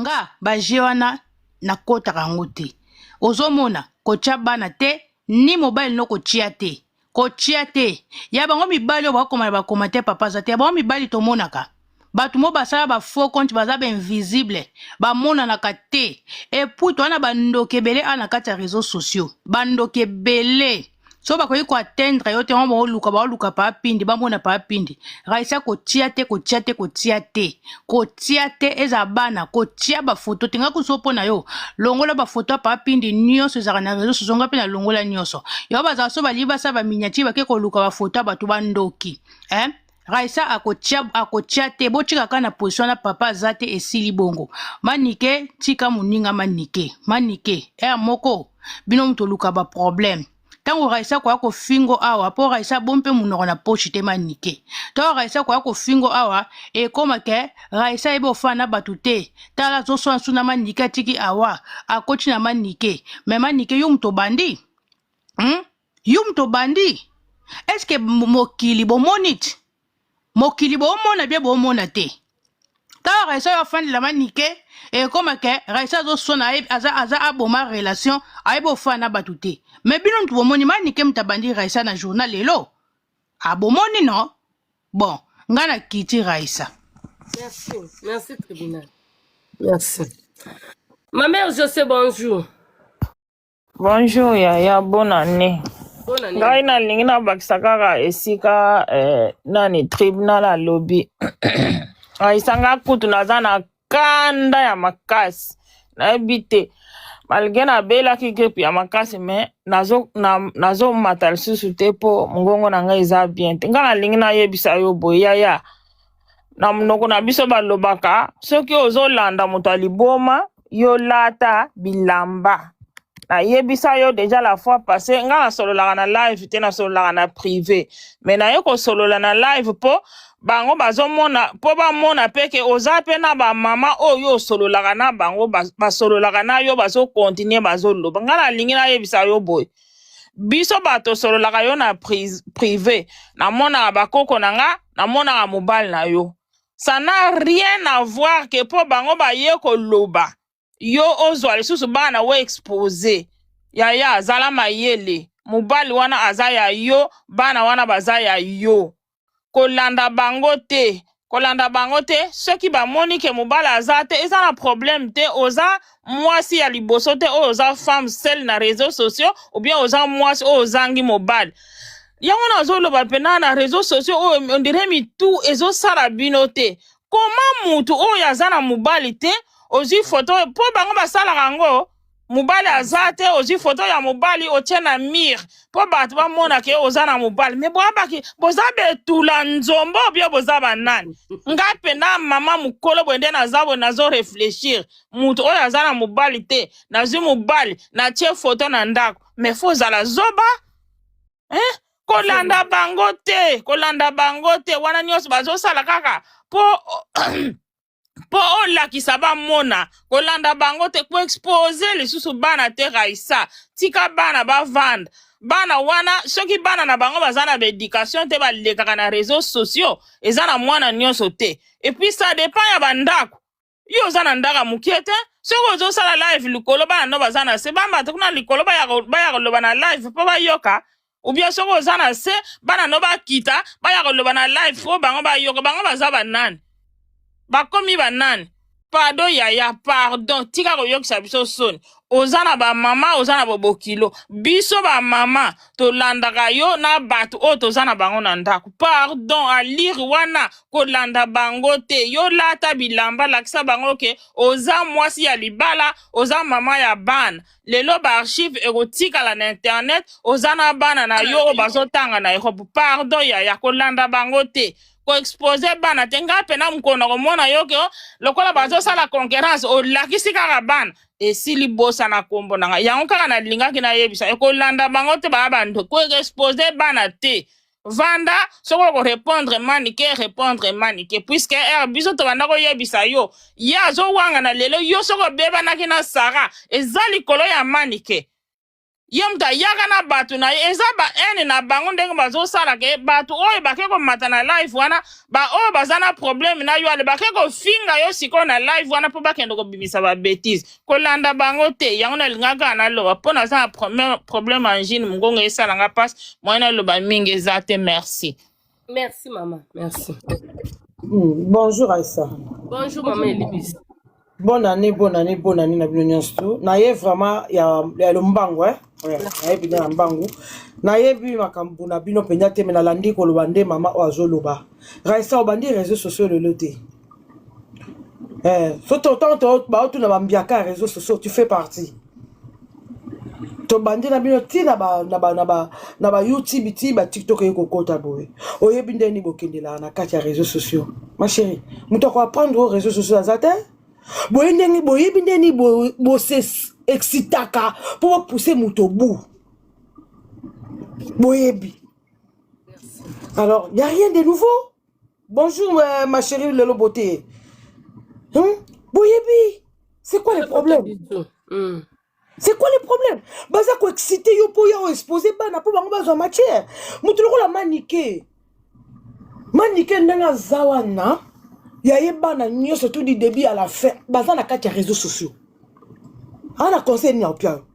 Nga ba jeux wana nakotaka yango te. Ozomona kotia bana te ni mobali no kotia te. Kotia te. Ya bango mibali oyo bakoma na ba commentaire papa aza te. Ya bango mibali tomonaka. Bato mo basala ba faux compte baza ba invisible bamonanaka te. Et puis toza na bandoki ebele awa na kati ya réseaux sociaux. Bandoki ebele. So bakoki ko atteindre yo te yango baoluka baoluka pa pindi bamona pa pindi. Raissa kotia te kotia te kotia te kotia te eza bana kotia ba photo te nga kuso mpo na yo longola ba photo ya pa pindi nyonso ezalaka na réseaux sociaux nga mpe na longola nyonso yo bazala so balingi basala ba miniature bake koluka ba photo ya bato bandoki eh? Raissa akotia akotia te botika kaka na position wana papa aza te esili bongo manike tika moninga manike manike heure moko bino moto oluka ba problème ntango Raissa akoya kofingo awa mpo Raissa abomi mpe monoko na poche te manike ntango Raissa akoya kofingo awa ekoma ke Raissa ayebi ofana na bato te tala azoswana su na manike atiki awa akoti na manike me manike yo moto obandi hmm? Yo moto obandi est ce que mokili bomoni ti mokili bomona bie bomona te ntango Raissa oyo afandela manike ekoma ke Raissa azoswana aza, aza aboma relation ayebi ofana na bato te me bino moto bomoni manike moto abandi Raissa na journal lelo abomoni no bon ngai na kiti Raissa. Merci, merci tribunal. Merci. Ma mère José, bonjour. Bonjour yaya, bonne année. Bonne année. Ngai nalingi nabakisa kaka esika eh, nani tribunal alobi aisa nga kutu naza na kanda ya makasi nayebi te malgré nabelaki grippe ya makasi me nazomata na lisusu te mpo mongongo na ngai eza bien te. Ngai nalingi nayebisa yo boye yaya, na monoko na biso balobaka soki ozolanda moto ya liboma yo lata bilamba. Nayebisa yo deja la fois passée, nga nasololaka na live te, nasololaka na privé, me naye kosolola na live mpo bango bazomona, mpo bamona mpe ke oza mpe na bamama oyo osololaka na bango, basololaka na yo, bazokontinue bazoloba. Nga nalingi nayebisa yo boye, biso bato osololaka yo na privé, namonaka bakoko na nga, namonaka mobali na yo, ça n'a rien à voir ke mpo bango baye koloba yo ozwa lisusu bana o expose. Yaya, azala mayele, mobali wana aza ya yo, bana wana baza ya yo, kolanda bango te, kolanda bango te. Soki bamoni ke mobali aza te, eza na problème te. Oza mwasi ya liboso te oyo oza femme seule na réseaux sociaux, ou bien oza mwasi oyo ozangi mobali. Yango nazoloba mpena na réseaux sociaux oyo on dirait mitu ezosala bino te. Koma mutu oyo aza na mobali te, ozwi foto mpo bango basalaka yango, mobali aza te, ozwi foto ya mobali otie na mire mpo bato bamona ke oza na mobali. Me boyabaki boza betula nzombo bio boza banani? Nga mpena mama mokolo boye nde naza boye, nazo réfléchir, mutu oyo aza na mobali te, nazwi mobali natie foto na ndako, me fo ozala zoba eh? Kolanda bango te, kolanda bango te, wana nyonso bazosala kaka mpo olakisa bamona. Kolanda bango te, koexpose lisusu bana te. Raisa, tika bana bavanda. Bana wana, soki bana na bango baza na baéducation te, balekaka na réseaux sociaux, eza na mwana nyonso te. Et puis ça dépend ya bandako. Yo oza na ndako ya mokie te, soki ozosala live likolo, bana no baza na se, bambata kuna likolo baya koloba na live mpo bayoka, ou bien soki oza na se, bana no bakita baya koloba na live mpo bango bayoka. Bango baza banani? Bakomi banani? Pardon yaya, pardon, tika koyokisa biso soni. Oza na bamama, oza na bobokilo, biso bamama tolandaka yo na bato oyo toza na bango na ndako. Pardon, alire wana kolanda bango te. Yo lata bilamba, lakisa bango ke oza mwasi ya libala, oza mama ya bana. Lelo baarchive ekotikala na internet, oza na bana na yo oyo bazotanga na Europe. Pardon yaya, kolanda bango te, koexpose bana te. Ngai mpena mokolo na komona yo ke lokola bazosala concurrence, olakisi kaka bana, esili, bosana nkombo na ngai. Yango kaka nalingaki nayebisa, ekolanda bango te, baya bando koexpose bana te. Vanda, soki okorépondre manike, répondre manike, puisque ere biso tobanda koyebisa yo, ye azowanga na lelo. Yo soki obebanaki na Sara, eza likolo ya manike. Ye moto ayaka na bato na ye, eza ba haine na bango ndenge bazosala ke bato oyo bake komata na live wana, ba oyo baza na problème na yo ale bake kofinga yo sikoyo na live wana mpo bakende kobimisa ba betise. Kolanda bango te, yango nalingaka kaka naloba mpo naza na problème angine, mongongo esala nga mpasi, moyen naloba mingi eza te. Merci. Merci maman, merci. Bonjour Aïssa. Bonjour maman Elibis. Bonne année, bonne année, bonne année na bino nyonso tu. Naye vraiment ya ya lombangu eh. Ouais, naye bino ya mbangu. Nayebi makambo na bino mpenza te me nalandi koloba nde mama oyo azoloba. Raissa obandi réseaux sociaux lelo te. Eh, so to tango baotuna bambiaka ya réseaux sociaux, tu fais partie. Tobandi na bino ti na ba na ba na ba na ba YouTube ti ba TikTok eye kokota boye. Oyebi ndenge nini bokendelaka na kati ya réseaux sociaux. Ma chérie, moto ako apprendre aux réseaux sociaux aza te. Boye ndenge boyebi ndenge nini bo bo se excitaka po bo pousser moto au bout. Boyebi. Alors, y a rien de nouveau. Bonjour euh, ma chérie Lelo Beauté. Hum? Boyebi, c'est quoi le problème? C'est quoi le problème? Baza ko exciter yo po ya exposer bana po bango bazwa matière. Mutu lokola manike. Manike ndenge aza wana ya ye bana nyonso tout du début à la fin baza na kati ya réseaux sociaux. Ana conseil nini opia yo?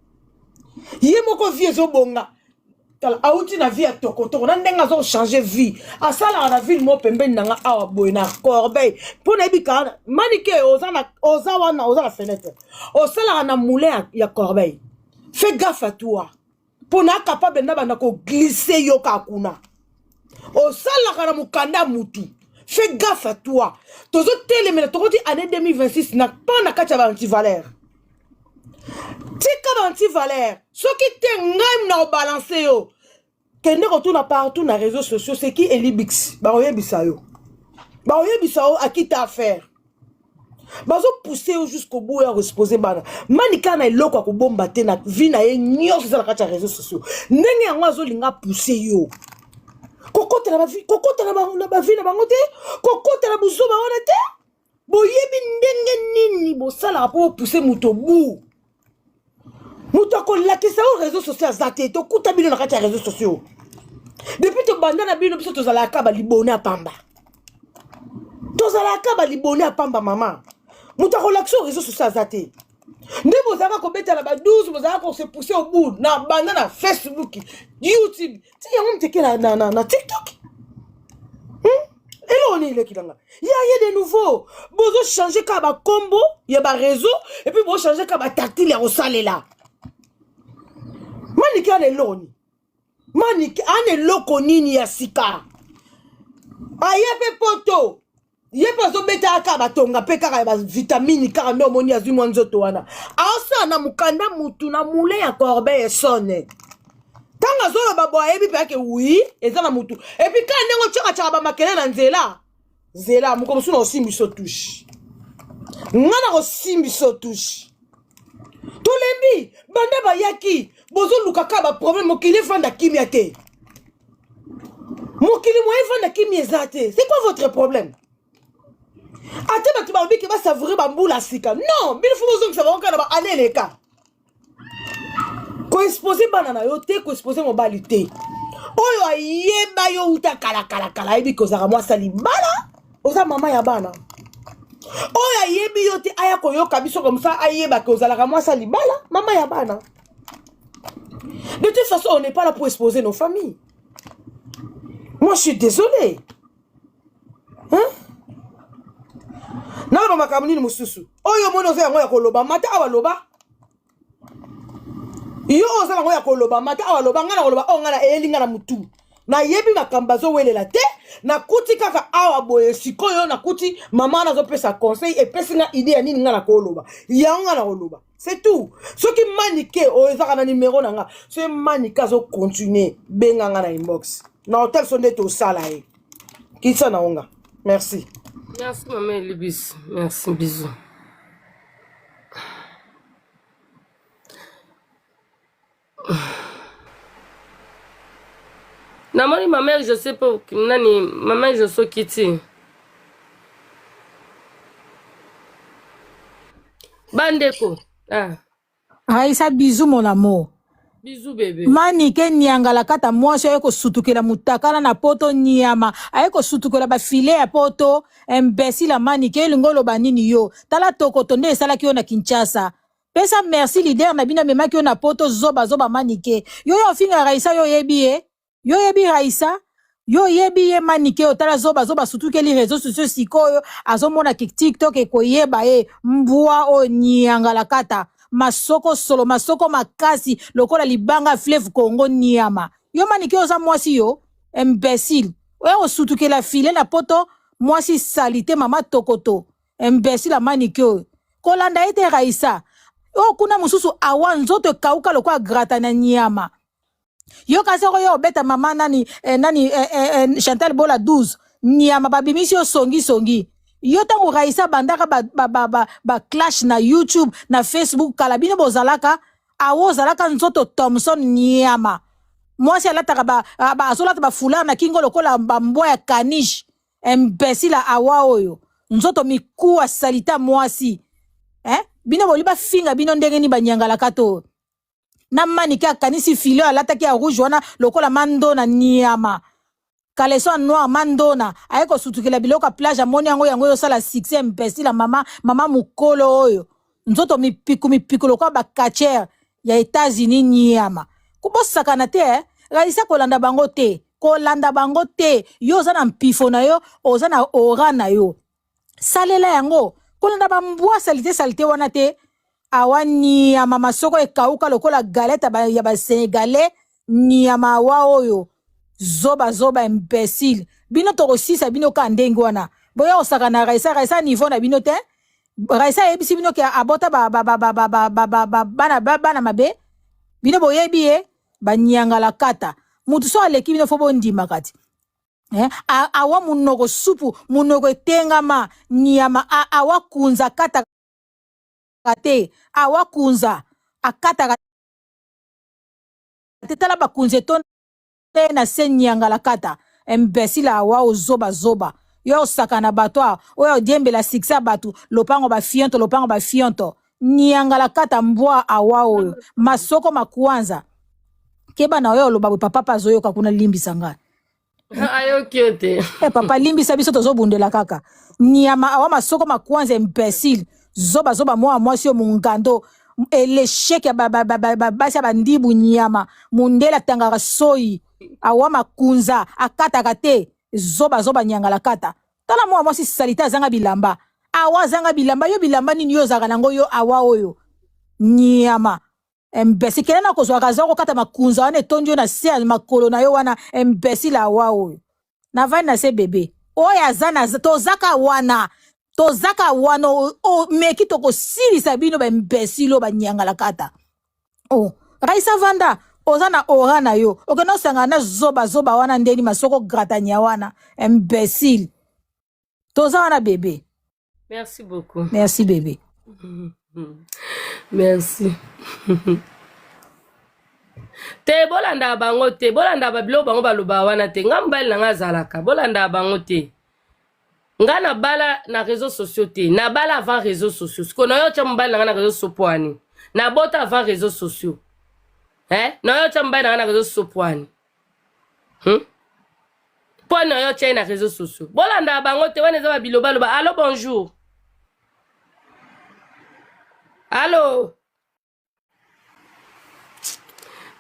Ye moko vie ezobonga. Tala auti na vie ya tokotoko na ndenge azo changer vie. Asalaka na ville moko pembeni na nga awa boye na Corbeil. Mpo nayebi kaka manike oza na oza wana oza na fenêtre. Osalaka na moulin ya, ya Corbeil. Fais gaffe à toi. Mpo na capable na banda ko glisser yo kaka kuna. Osalaka na mokanda mutu. Fais gaffe à toi. Tozo telemela tokoti année 2026 na pa na kati ya ba antivaleur. Tika ba antivaleur. Soki te ngai na obalancer yo. Kende kotuna partout na réseaux sociaux c'est qui Elibix bakoyebisa yo. Bakoyebisa yo à qui t'as affaire. Bazo pousser yo jusqu'au bout ya exposer bana. Manika na eloko ya kobomba te na vie na ye nyonso eza na kati ya réseaux sociaux. Ndenge yango azolinga pousser yo. Kokota na ba vie, kokota na ba na ba vie na bango te, kokota na buzoba wana te. Boyebi ndenge nini bosalaka mpo bopuse moto bu. Moto akolakisa yo réseaux sociaux aza te, tokuta bino na kati ya réseaux sociaux. Depuis tobanda na bino biso tozalaka ba libone ya pamba. Tozalaka ba libone ya pamba mama. Moto akolakisa yo réseaux sociaux aza te. Nde bozalaka kobeta na ba 12, bozalaka ko se pousser au bout na banda na Facebook, YouTube, ti yango mteke na, na, na, na TikTok. Eloko nini eleki na nga? Ya ye de nouveau. Bozo changer kaka ba kombo ya ba réseau et puis bozo changer kaka ba tactile ya kosalela. Manike ana eloko nini? Manike ana eloko nini ya sika? Aye pe poto. Ye pe azobeta kaka batonga pe kaka ya ba vitamine kaka nde omoni azwi mwa nzoto wana. Aosala na mokanda mutu na moulin ya Corbeil Essonne. Ntango azoloba boye ayebi mpe ake wi eza na mutu. Et puis kaka ndenge otyakatyaka bamakele na nzela, zela moko mosusu na kosimbi so touche. Nga na kosimbi so touche. Tolembi banda bayaki bozoluka kaka ba problème mokili efanda kimia te. Mokili moye efanda kimia eza te. C'est quoi votre problème? Ata bato balobi ke basavoure bambula sika. Non, bino fo bozongisa bango kaka na ba année eleka. Koexpose bana na yo te, koexpose mobali te. Oyo ayeba yo uta kala kala kala ayebi kozaka mwasi libala, oza mama ya bana. Oyo ayebi yo te aya koyoka biso comme ça ayeba ke ozalaka mwasi libala, mama ya bana. De toute façon, on n'est pas là pour exposer nos familles. Moi, je suis désolé. Hein? Naloba makambo nini mosusu? Oyo omoni oza yango ya koloba, mata awa loba. Yo oza yango ya koloba, mata awa loba, nga na koloba, oh nga na eyeli nga na mutu. Nayebi makambo bazowelela te, nakuti kaka awa boye sikoyo nakuti mama wana azopesa conseil, epesi nga idée ya nini nga na koloba. Yango nga na koloba. C'est tout. Soki manike oyo ezaka na numero na nga, soki manike azo continuer benga nga na inbox. Na hotel so nde tosala ye. Kitsa na onga. Merci. Merci maman Elibis. Merci bisous. Namoni ma mère je sais pas nani ma mère je suis kiti. Bandeko. Ah. Raïssa, bisous mon amour. Bisous bébé. Manike niangalakata mwasi aye kosutukela mutakala na poto niama aye kosutukela ba filet ya poto imbecile ya manike elingi oloba nini yo tala tokoto nde esalaki yo na Kinshasa pesa merci leader na bino amemaki yo na poto zoba zoba manike yo yo ofinga Raissa yo oyebi ye Yo oyebi Raissa? Yo oyebi ye manike oyo tala zoba zoba sutukeli réseaux sociaux sikoyo azomona ki TikTok ekoyeba ye mbwa oyo niangalakata masoko solo masoko makasi lokola libanga fleuve Congo niama yo manike oza mwasi yo imbecile oya kosutukela filet na poto mwasi salite mama tokoto imbecile ya manike oyo kolanda ye te Raissa oyo kuna mosusu awa nzoto ekauka lokola grata na niama yo kasi okoya obeta mama nani eh, nani eh, eh, eh, Chantal Bola 12 nyama babimisi yo songi songi yo ntango Raissa bandaka ba, ba, ba, ba, ba clash na YouTube na Facebook kala bino bozalaka awo ozalaka nzoto Thomson nyama mwasi alataka ba, ba, azolata ba foulard na kingo lokola bambwa ya caniche imbecile awa oyo nzoto mikuwa salita mwasi eh? bino boli bafinga bino ndenge nini banyangalaka to na manike akanisi file alataki ya rouge wana lokola mandona niama caleçon ya noir mandona aye kosutukela biloko ya plage amoni yango yango ezosala succès imbecile ya mama mama mokolo oyo nzoto mipiku mipiku lokola bacatcher ya États-Unis niama kobosakana te eh? Raissa kolanda bango te kolanda bango te yo oza na mpifo na yo oza na aura na yo salela yango kolanda bambwa salite salite wana te awa niama masoko ekauka lokola galette ya basenegalais niama awa oyo zoba zoba imbecile bino tokosisa bino ka ndenge wana boya kosaka na raisa raisa niveau na bino te raisa ayebisi bino ke abota ba, ba, ba, ba, ba, ba, ba, ba, ba, bana, ba, bana mabe bino boyebi ye banyangalakata mutu so aleki bino fo bondimaka ti Eh, awa munoko supu munoko etengama nyama awa kunza akataka te awa kunza akataka te tala bakunza etonda ye na se nyangalakata imbecile awa ozoba zoba yo osakana bato awa oyo odiembela succès ya bato lopango bafionto lopango bafionto nyangalakata mbwa awa oyo masoko makwanza keba na oyo oloba boye papa pe azoyoka kuna limbisa ngai ayoki yo te eh, papa limbisa biso tozobundela kaka nyama awa masoko makwanza imbecile zoba zoba mwa mwasi yo mongando elesheke ya basi ya bandibu nyama mundele atangaka soyi awa makunza akataka te zoba zoba nyangala kata tala mwa mwasi salite azanga bilamba awa azanga bilamba yo bilamba nini yo ozalaka nango yo awa oyo nyama imbecile kende na kozwa rasoir okata makunza wana etondi yo na se ya makolo na yo wana imbecile awa oyo navandi na se bebe oyo aza na tozaka wana tozaka wana omeki tokosilisa bino ba imbecile oyo banyangalakata oh Raissa vanda oza na aura na yo okende osangana na zoba zoba wana ndeni masoko gratania wana imbecile toza wana bebe Merci beaucoup. Merci bébé. Merci. te bolandaka bango te bolandaka babiloko bango balobaka wana te nga mobali na nga azalaka bolandaka bango te nga nabala na réseau sociaux te nabala avant réseau sociaux sikoyo nayo otya mobali na nga na réseau sociaux po ani nabota avant réseau sociaux eh? nayo otya mobali na nga na réseau sociaux po ani hmm? mpo na yo otya ye na réseau sociaux bolandaka bango te wana eza babilobaloba allo bonjour allo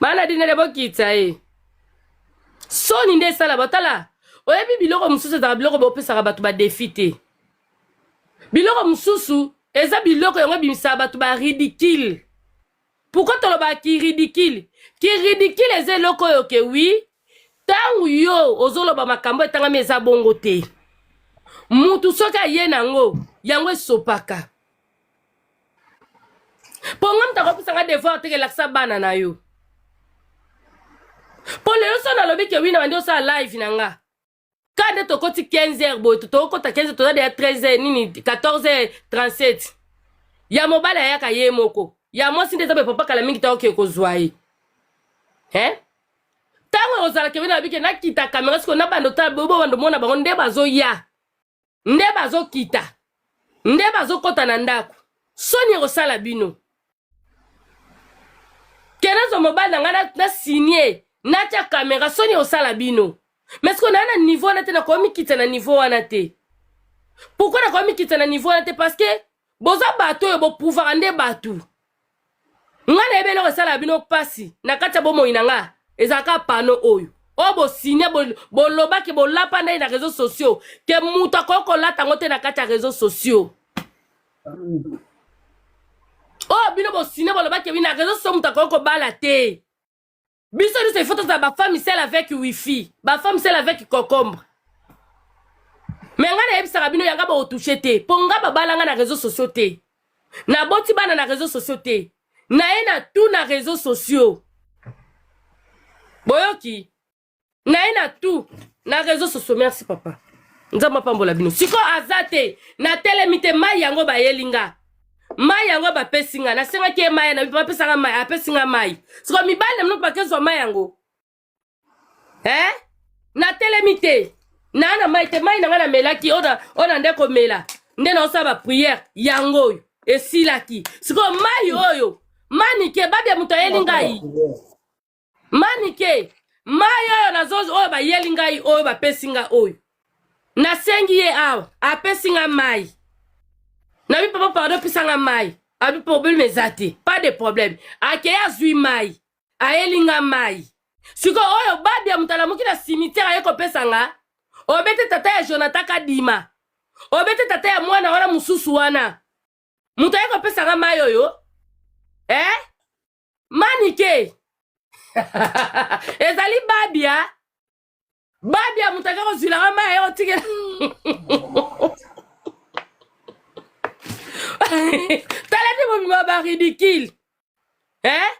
bana dinele bokitisa ye soni nde esala batala oyebi biloko mosusu ezalaka biloko bopesaka bato badefi te biloko mosusu eza biloko yango ebimisaka bato baridicule Pourquoi tolobaka ki ridicule? Ki ridicule eza eloko oyo ke oui, ntango yo ozoloba makambo etangami eza bongo te. Mutu soki aye nango, yango esopaka. Mpo nga moto akopesa nga devoir te kelakisa bana na yo. Mpo lelo so nalobi ke oui na bandi osala live na nga. Ka nde tokoti 15 heures boye tokota 15 heures toza deja 13 heures nini 14 heures 37 ya mobali ayaka ye moko ya mwasi nde eza boye papa kala mingi ta oke kozwa ye eh? ntango ekozala kebe na babike nakita kamera sikoyo na bando tala boye bobando mona bango nde bazoya nde bazokita nde bazokota na ndako soni ekosala bino. Ke nazwa mobali na ngai na signe, natia kamera, soni osala bino. Mais sikoyo naa na niveau wana te, nakomi mikitisa na niveau wana te. Pourquoi nakomi mikitisa na niveau wana te? Parce que boza bato oyo boprouvaka nde bato. Ngai nayebi eloko esalaka bino mpasi na kati ya bomoi na nga, ezalaka pano oyo oyo bosigne, bolobaki, bolapa ndai na réseaux sociaux ke moto akoki kolata yango te na kati ya réseaux sociaux. Oyo bino bosigne, bolobaki bi na réseaux sociaux moto akoki kobala te. Biso nyonso il faut tozala bafemme seule avec wifi, bafemme seule avec concombre. Mais ngai nayebisaka bino, yanga bakotouche te, mpo nga babala nga na réseaux sociaux te, naboti bana na réseaux sociaux te, naye na tout na réseaux sociaux. Boyoki, naye na tout na réseaux sociaux. Merci papa, Nzambe apambola bino. Sikoyo aza te, natelemi te. Mai yango bayeli nga, mai yango bapesi nga, nasengaki ye mai na bapesanga mai, apesi nga mai. Sikoyo mibali na bino bakezwa mai yango, eh? Natelemi te, naa na mai te. Mai na ngai namelaki oyo na nde komela nde naosala baprière yango oyo esilaki. Sikoyo mai oyo manike babia moto ayeli ngai manike mai oyo nazo oyo bayeli ngai, oyo bapesi ngai, oyo nasengi ye awa, apesi nga mai. Nabi papa pardon, opesa nga mai. Abi problème eza te, pas de problème. Akei azwi mai, ayeli nga mai. Sikoyo oyo babia moto alamuki na cimetière aye kopesa nga. Obete tata ya Jonathan Kadima, obete tata ya mwana wana mosusu wana, moto aye kopesa nga mai oyo, eh? Manike ezali babia, babia moto ake kozwilanga mai, aye kotikela. Tala nde bobima baridicule, eh?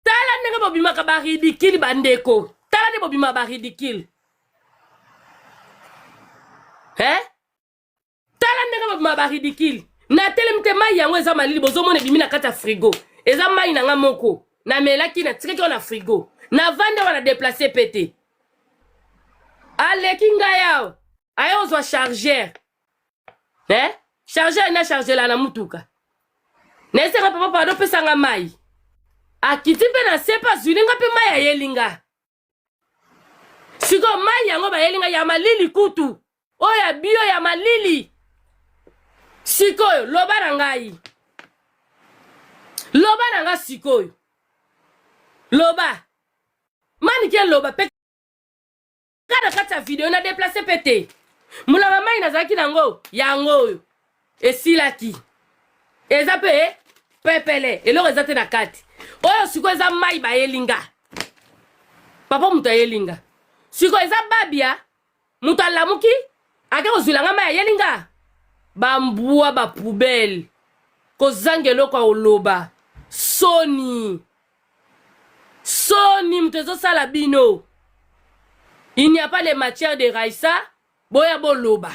Tala ndenge bobimaka baridicule, bandeko. Tala nde bobima baridicule, eh? Tala ndenge babima baridicule. Natelemi te, mai yango eza malili, bozomona ebimi na kati ya frigo. Eza mai na nga moko namelaki, natikaki wana na frigo, navandi awa, na déplace pe te. Aleki ngai awa, aye ozwa chargeur, eh? Chargeur na chargela na mutuka. Nayesenga papa pardon, opesanga mai. Akiti mpe na se mpe azwili nga mpe mai, ayeli nga. Sikoyo mai yango bayeli nga ya malili kutu, oyo ya bio ya malili. Sikoyo loba na ngai, loba na nga sikoyo, loba manike, loba mpe kaka na kati ya video. Na déplace mpe te, molanga mai nazalaki nango yango oyo esilaki, eza mpe pepele, eloko eza te na kati. Oyo sikoyo eza mai bayeli nga, papa moto ayeli nga. Sikoyo eza babia moto alamuki ake kozwila nga mai, ayeli nga. Bambwa bapoubelle, kozanga eloko ya koloba. Soni, soni moto ezosala bino. Il n'y a pas les matières de Raissa. Boya boloba,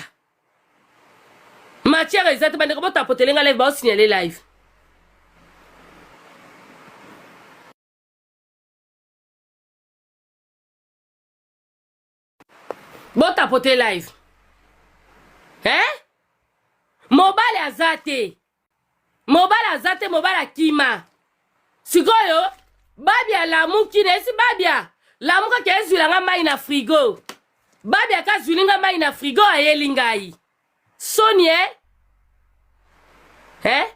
matière eza te. Bandeko, botapotele nga live, baosignale live. Botapote live, eh? Mobali aza te, mobali aza te, mobali akima. Sikoyo babia alamuki na esi, babia lamukaki, ezwilanga mai na frigo. Babia kazwili nga mai na frigo, ayeli ngai. Soni, eh? Eh?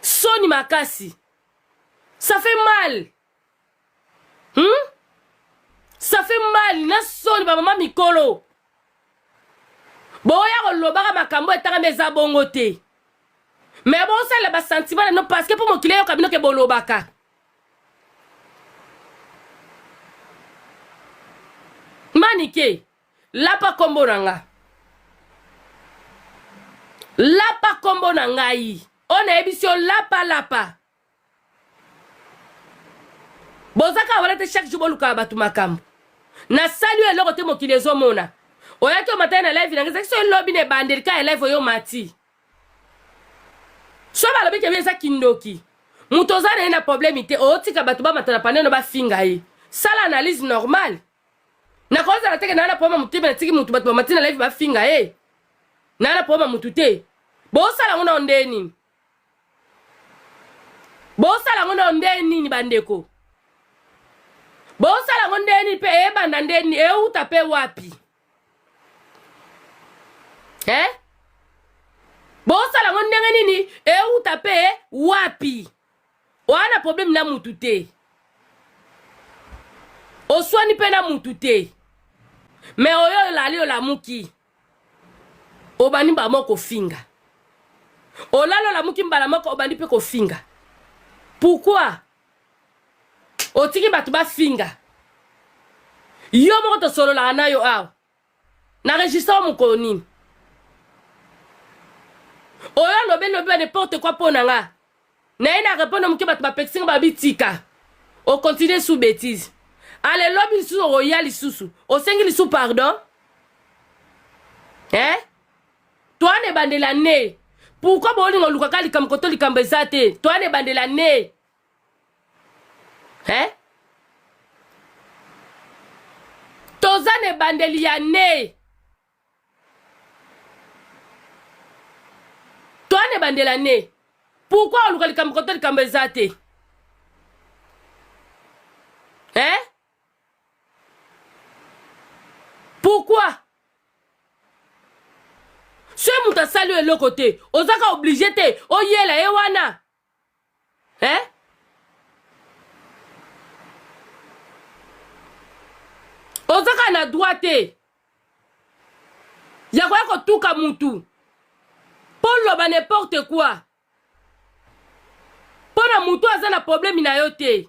Soni makasi, ça fait mal, Ça fait mal na soni. Bamama mikolo boya kolobaka makambo etangami, eza bongo te. Mais bosalela basentiment na bino, parce que mpo mokili eyoka bino ke bolobaka. Manike, lapa nkombo na nga, lapa nkombo na ngai oyo nayebisi yo, lapa, lapa. Boza kaka wana te, chaque jour bolukaka bato makambo. Nasali oyo eloko te, mokili ezomona. Oyaki omataki na live nanga, ezalaki so elobi na ebandeli ka ya live oyo omati. So balobi kebi eza kindoki. Moto oza na ye na problème te, otika bato bamata na paneno bafinga ye. Sala analyse normale. Nakozala teke naa na problème motu te, natiki motu bato bamati na live bafinga ye. Naa na problème motu te, bosala yango nao nde nini? Bosala yango nao nde nini bandeko? Bosala yango nde nini mpe ebanda nde nini euta mpe wapi? Eh? Bosala yango ndenge nini euta mpe wapi? Oa na problème na mutu te. Oswani mpe na mutu te. Mais oyo olali olamuki. Obandi mbala moko kofinga. Olali olamuki mbala moko obandi mpe kofinga. Pourquoi? Otiki bato bafinga. Yo moko tosololaka na yo awa. Na registre yo mokolo nini? Oyo alobi lobi ba n'importe quoi mpo na nga. Na ye na répondre moke bato bapekisi nga babi tika. O continuer sous bêtise. Ale lobi lisusu okoya lisusu. Osengi lisusu pardon? Hein? Toi ne bandela ne. Pourquoi bolingo olukaka likambo koto likambo eza te? Toi ne bandela ne. Hein? Toza na ebandeli ya ne. Toza na ebandeli ya ne. Pourquoi oluka likambo koto likambo eza te? Hein? Pourquoi? Soki moto asali yo eloko te, ozaka oblige te oyela ye wana. Hein? Oza kaka na droit te ya koya kotuka mutu mpo loba n'importe quoi mpo na mutu aza na problème na yo te.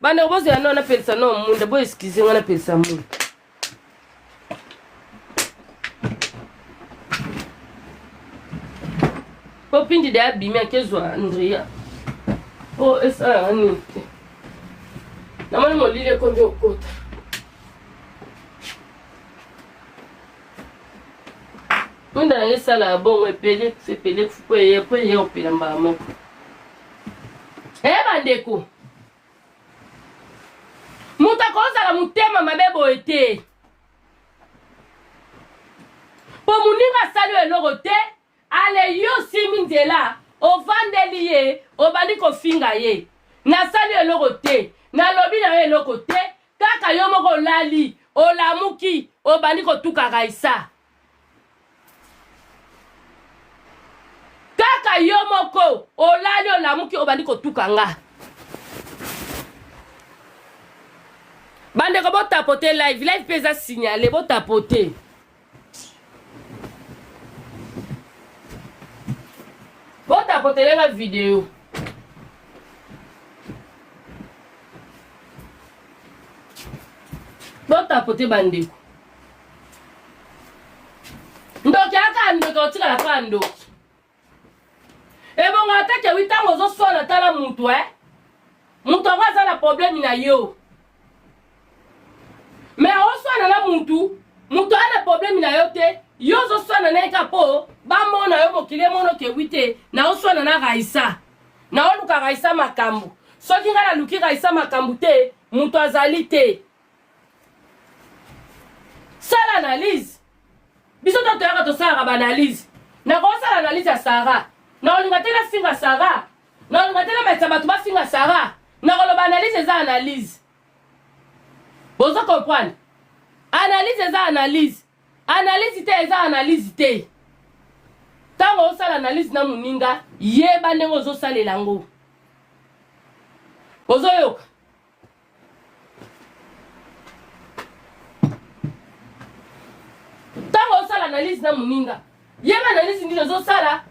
Bandeko bozela nao napelisa nao munda bo excuse nga napelisa munda. Po pindi de abimi akezwa Andrea. Po esala nini te. Namoni molili ekomi okota. Mwinda na ngai esala bongo epeli epeli po eye po eye opela mbala moko. Eh bandeko, moto akozala motema mabe boye te, mpo moninga asali yo eloko te, ale yo osimbi nzela ovandeli ye obandi kofinga ye, nasali yo eloko te, nalobi na yo eloko te, kaka yo moko olali olamuki obandi kotuka Raissa. Kaka yo moko olali olamuki obandi kotuka nga. Bandeko botapote live, live mpe eza signale, botapote. Botapotele nga video. Botapote bandeko. Ndoki aka ndoki otikala kaka ndoki. Ebongo ata ke wi ntango ozoswana tala mutu eh? Mutu yango aza na problème na yo. Mais oswana na mutu, mutu aza na problème na yo te, yo ozoswana na ye kaka mpo bamona yo mokili emono ke wi te, na oswana na Raissa. Na oluka Raissa makambo. Soki ngai naluki Raissa makambo te, mutu azali te. Sala analyse. Biso to toyaka tosalaka ba analyse. Nakosala analyse ya Sarah. Nakolinga te nafinga Sarah. Nakolinga te namatisa bato bafinga Sarah. Nakoloba analyse eza analyse. Bozo comprendre? Analyse eza analyse. Analyse te eza analyse te. Ntango osala analyse na moninga, yeba ndenge ozosalela yango. Ozoyoka? Ntango osala analyse na moninga, yeba analyse nini ozosala.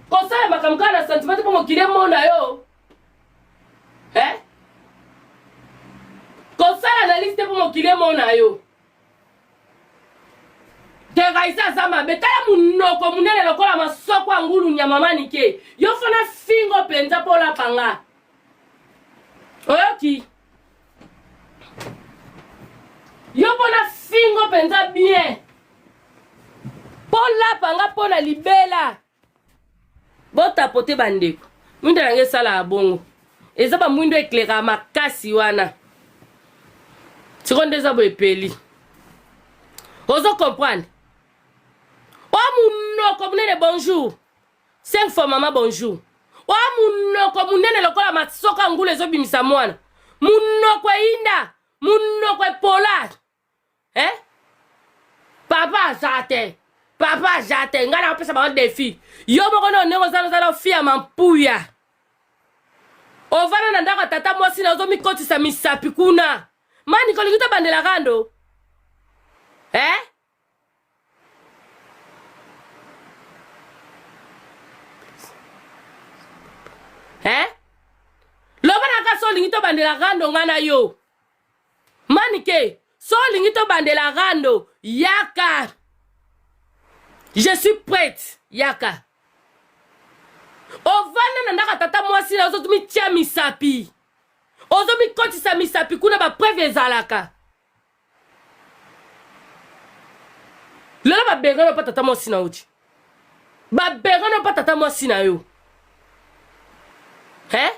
Kosala makambo kaka na sentiment te mpo mokili emona yo. Eh? Kosala analyse te mpo mokili emona yo. Te Raisa aza mabe. Tala munoko munene lokola masoko ya ngulu nyama manike. Yo fana fingo penza mpo olapa nga. Oyoki? Yo mpo na fingo penza bien. Mpo olapa nga mpo na libela. Botapote bandeko. Mwinda na nga esalaka bongo. Eza ba mwindo eclairaka makasi wana. Sikoyo nde eza boye epeli. Ozo comprendre? O munoko munene bonjour. 5 fois mama bonjour. Oya munoko munene lokola masoka ngulu ezobimisa mwana. Munoko eyinda, munoko epola. Eh? Papa aza te. Papa aza te. Ngai nakopesa bango defi. Yo moko no ndenge oza oza na fille ya mampuya. Ovanda na ndako ya tata mwasi na ozomikotisa misapi kuna. Mani kolingi tobandela rando? Eh? Eh? Loba na ka so olingi tobandela rando nga na yo. Manike, so olingi tobandela rando, yaka. Je suis prête, yaka. Ovanda na ndako ya tata mwasi na ozomitia misapi. Ozomikotisa misapi kuna ba preuve ezalaka. Lelo babengana mpa tata mwasi na yo ti. Babengana mpa tata mwasi na yo. Hein?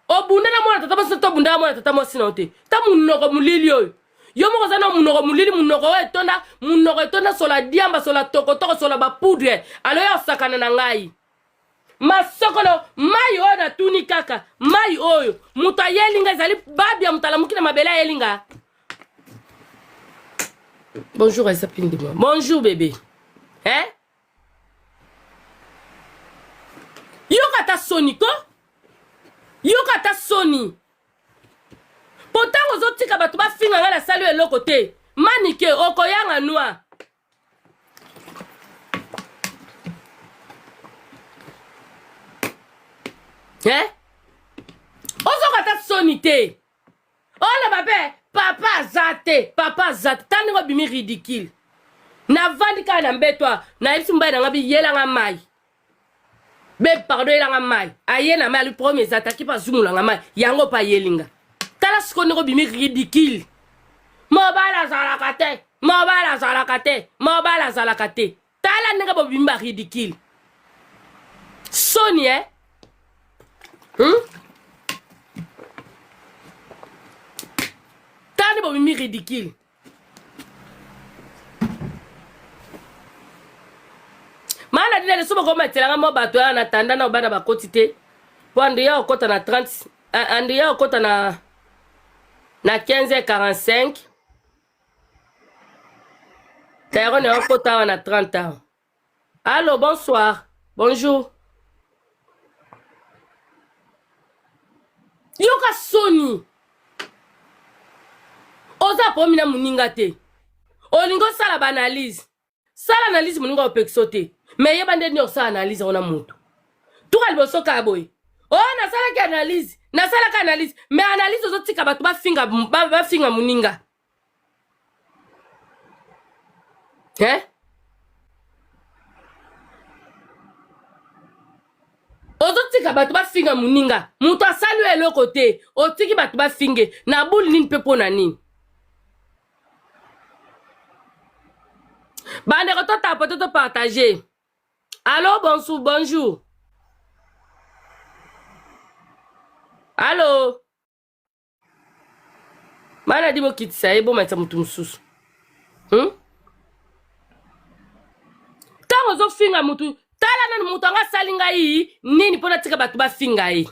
Obunda na mwana tata mwasi to obunda na mwana tata mwasi na yo te. Ta munoko mulili oyo. Yo moko oza na munoko mulili, munoko oyo etonda, munoko etonda sola diamba, sola tokotoko, sola ba poudre. Alo ya osakana na ngai. Masokolo, mai oyo natuni kaka, mai oyo moto ayeli nga ezali babia moto alamuki na mabele ayeli nga. Bonjour Aïssa Pindima. Bonjour bébé. Hein? Yoka ata soni ko? Yoka ata soni. Po ntango ozotika bato bafinga ngai nasali yo eloko te. Manike okoyanga noir. Eh? Ozoka ata soni te. Oloba mpe papa aza te, papa aza te. Tala ndenge obimi ridicule. Navandi kaka na mbeto awa, nayebisi mobali na ngai biyela nga mai. Babe pardon yela nga mai. Aye na mai, alobi problème eza te, akipa azumula nga mai. Yango mpe ayeli nga. Tala sikoyo ndenge obimi ridicule. Mobali azalaka te, mobali azalaka te, mobali azalaka te. Tala ndenge bobimi ba ridicule. Soni eh? Tala nde bobimi ridicule. Mana dina leso bokomatela nga mwa bato ya na tanda na bana bakoti te. Po Andrea okota na 30, Andrea okota na 15h45. Tyrone okota awa na 30 awa. Allo, bonsoir. Bonjour. Yoka soni. Oza pomi na muninga te. Olingo sala ba analyse. Sala analyse muninga opekisa te. Mais yeba nde nini osala analyse yango na mutu. Tuka liboso kaka boye. Oh, nasalaki analyse. Nasalaki analyse. Mais analyse ozotika bato bafinga bafinga muninga. Hein? Ozotika bato bafinga moninga, moto asali yo eloko te, otiki bato bafinge na bule nini mpe mpo na nini? Bandeko totapote topartage. Allo, bonsoir, bonjour. Allo. Bana di bokitisa ye bomatisa moto mosusu. Ntango ozofinga motu, tala nanu moto yango asali ngai nini mpo natika bato bafinga ye.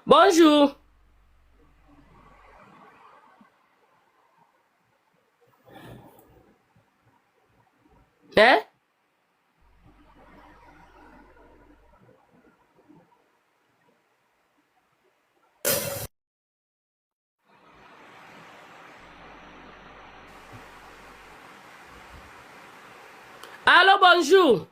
Bonjour. Eh? Allô, bonjour.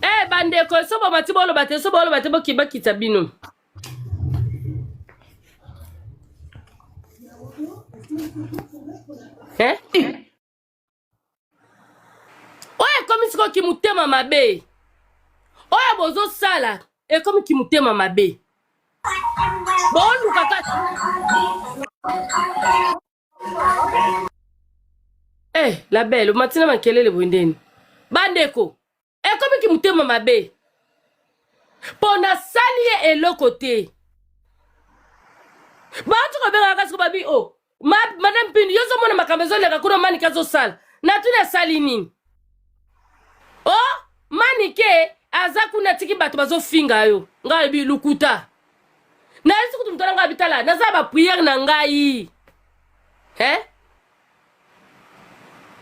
Eh bandeko so bomati boloba te so boloba te bokibakita bino eh? Oyo ekomi sikoyo kimutema mabe oyo bozosala ekomi kimutema mabe boluka kaka Eh, la belle, omatina makelele boye ndeni. Bandeko, ekomi ki motema mabe. Mpo nasali ye eloko te. Bauti kobengaka kasi babi o oh, ma, madame Mpindu, yo ozomona makambo ezoleka kuna Manike azosala. Natuni asali nini? Oh, Manike aza kuna atiki bato bazofinga yo. Ngai alobi lukuta. Nayebisi kutu moto na ngai abitala, naza ba prière na ngai. Eh?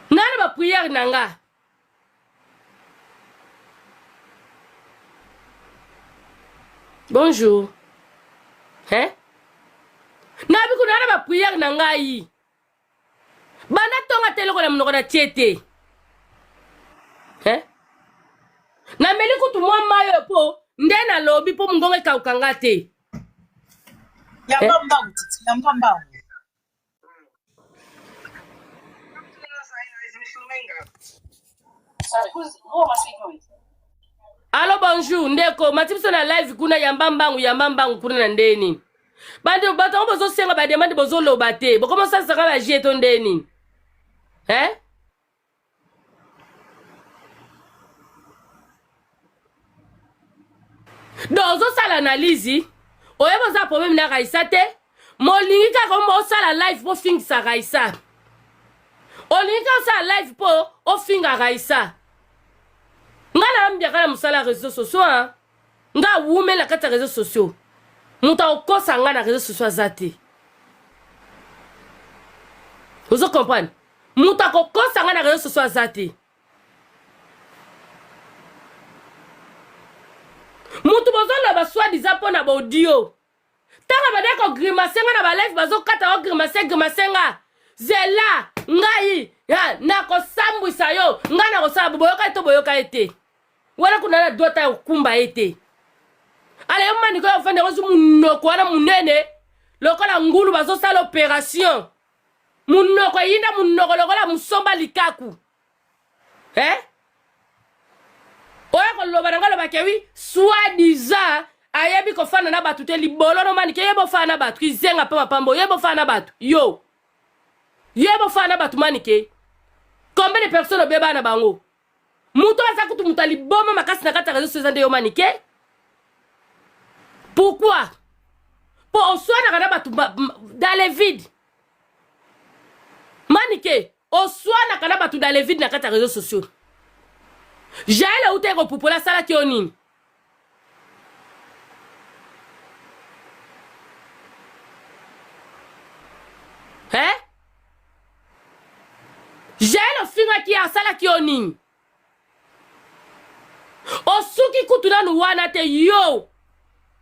Nana ba prière na ngai. Bonjour. Hein? Nabi kuna na ba prière na ngai. Banda tonga te eloko na monoko na tie te. Hein? Nameli kutu mwa mai oyo mpo nde nalobi mpo mongongo ekauka nga te. Yamba mbangu titi, yamba mbangu. Alo bonjour ndeko mati biso na live kuna yamba mbangu yamba mbangu kuna na ndeni bando bato yango bozosenga bademande bozoloba te bokoma osalisaka baje to ndeni eh? Donc ozosala analyse oyebi oza problème na Raissa te molingi kaka osala live mpo ofingisa Raissa olingi kaka osala live mpo ofinga Raissa nga na ambiaka na mosala ya réseau sociaux hein? nga awumeli na kati ya réseau sociaux moto akokosa nga na réseau sociaux aza te ozo comprendre moto akokosa nga na réseau sociaux aza te Mutu bozoloba soit disant mpo na baudio ntango abandaki kogrimase nga na balive bazokata ogrimase grimase nga zela ngai nakosambwisa yo ngai nakosala boyoka ye to boyoka ye te wana kuna na droit ya kokumba ye te ala yo maniko ya ofanda yango munoko wana munene lokola ngulu bazosala operation munoko eyinda munoko lokola musomba likaku eh? Oya koloba na ngai loba ke wi soit disant ayebi kofanda na bato te libolo no manike ye bofanda na bato kizenga mpe mapambo ye bofanda na bato yo ye bofanda na bato manike combien de personnes obeba na bango moto aza kutu moto ya liboma makasi na kati ya réseau eza nde yo manike pourquoi mpo oswanaka na bato dans le vide manike Oswanaka na batu dans le vide na kati ya réseaux sociaux. Jael awutaki kopupola asalaki yo nini? Hein? Jael ofingaki ye asalaki yo nini? Osuki kutu nanu wana te yo.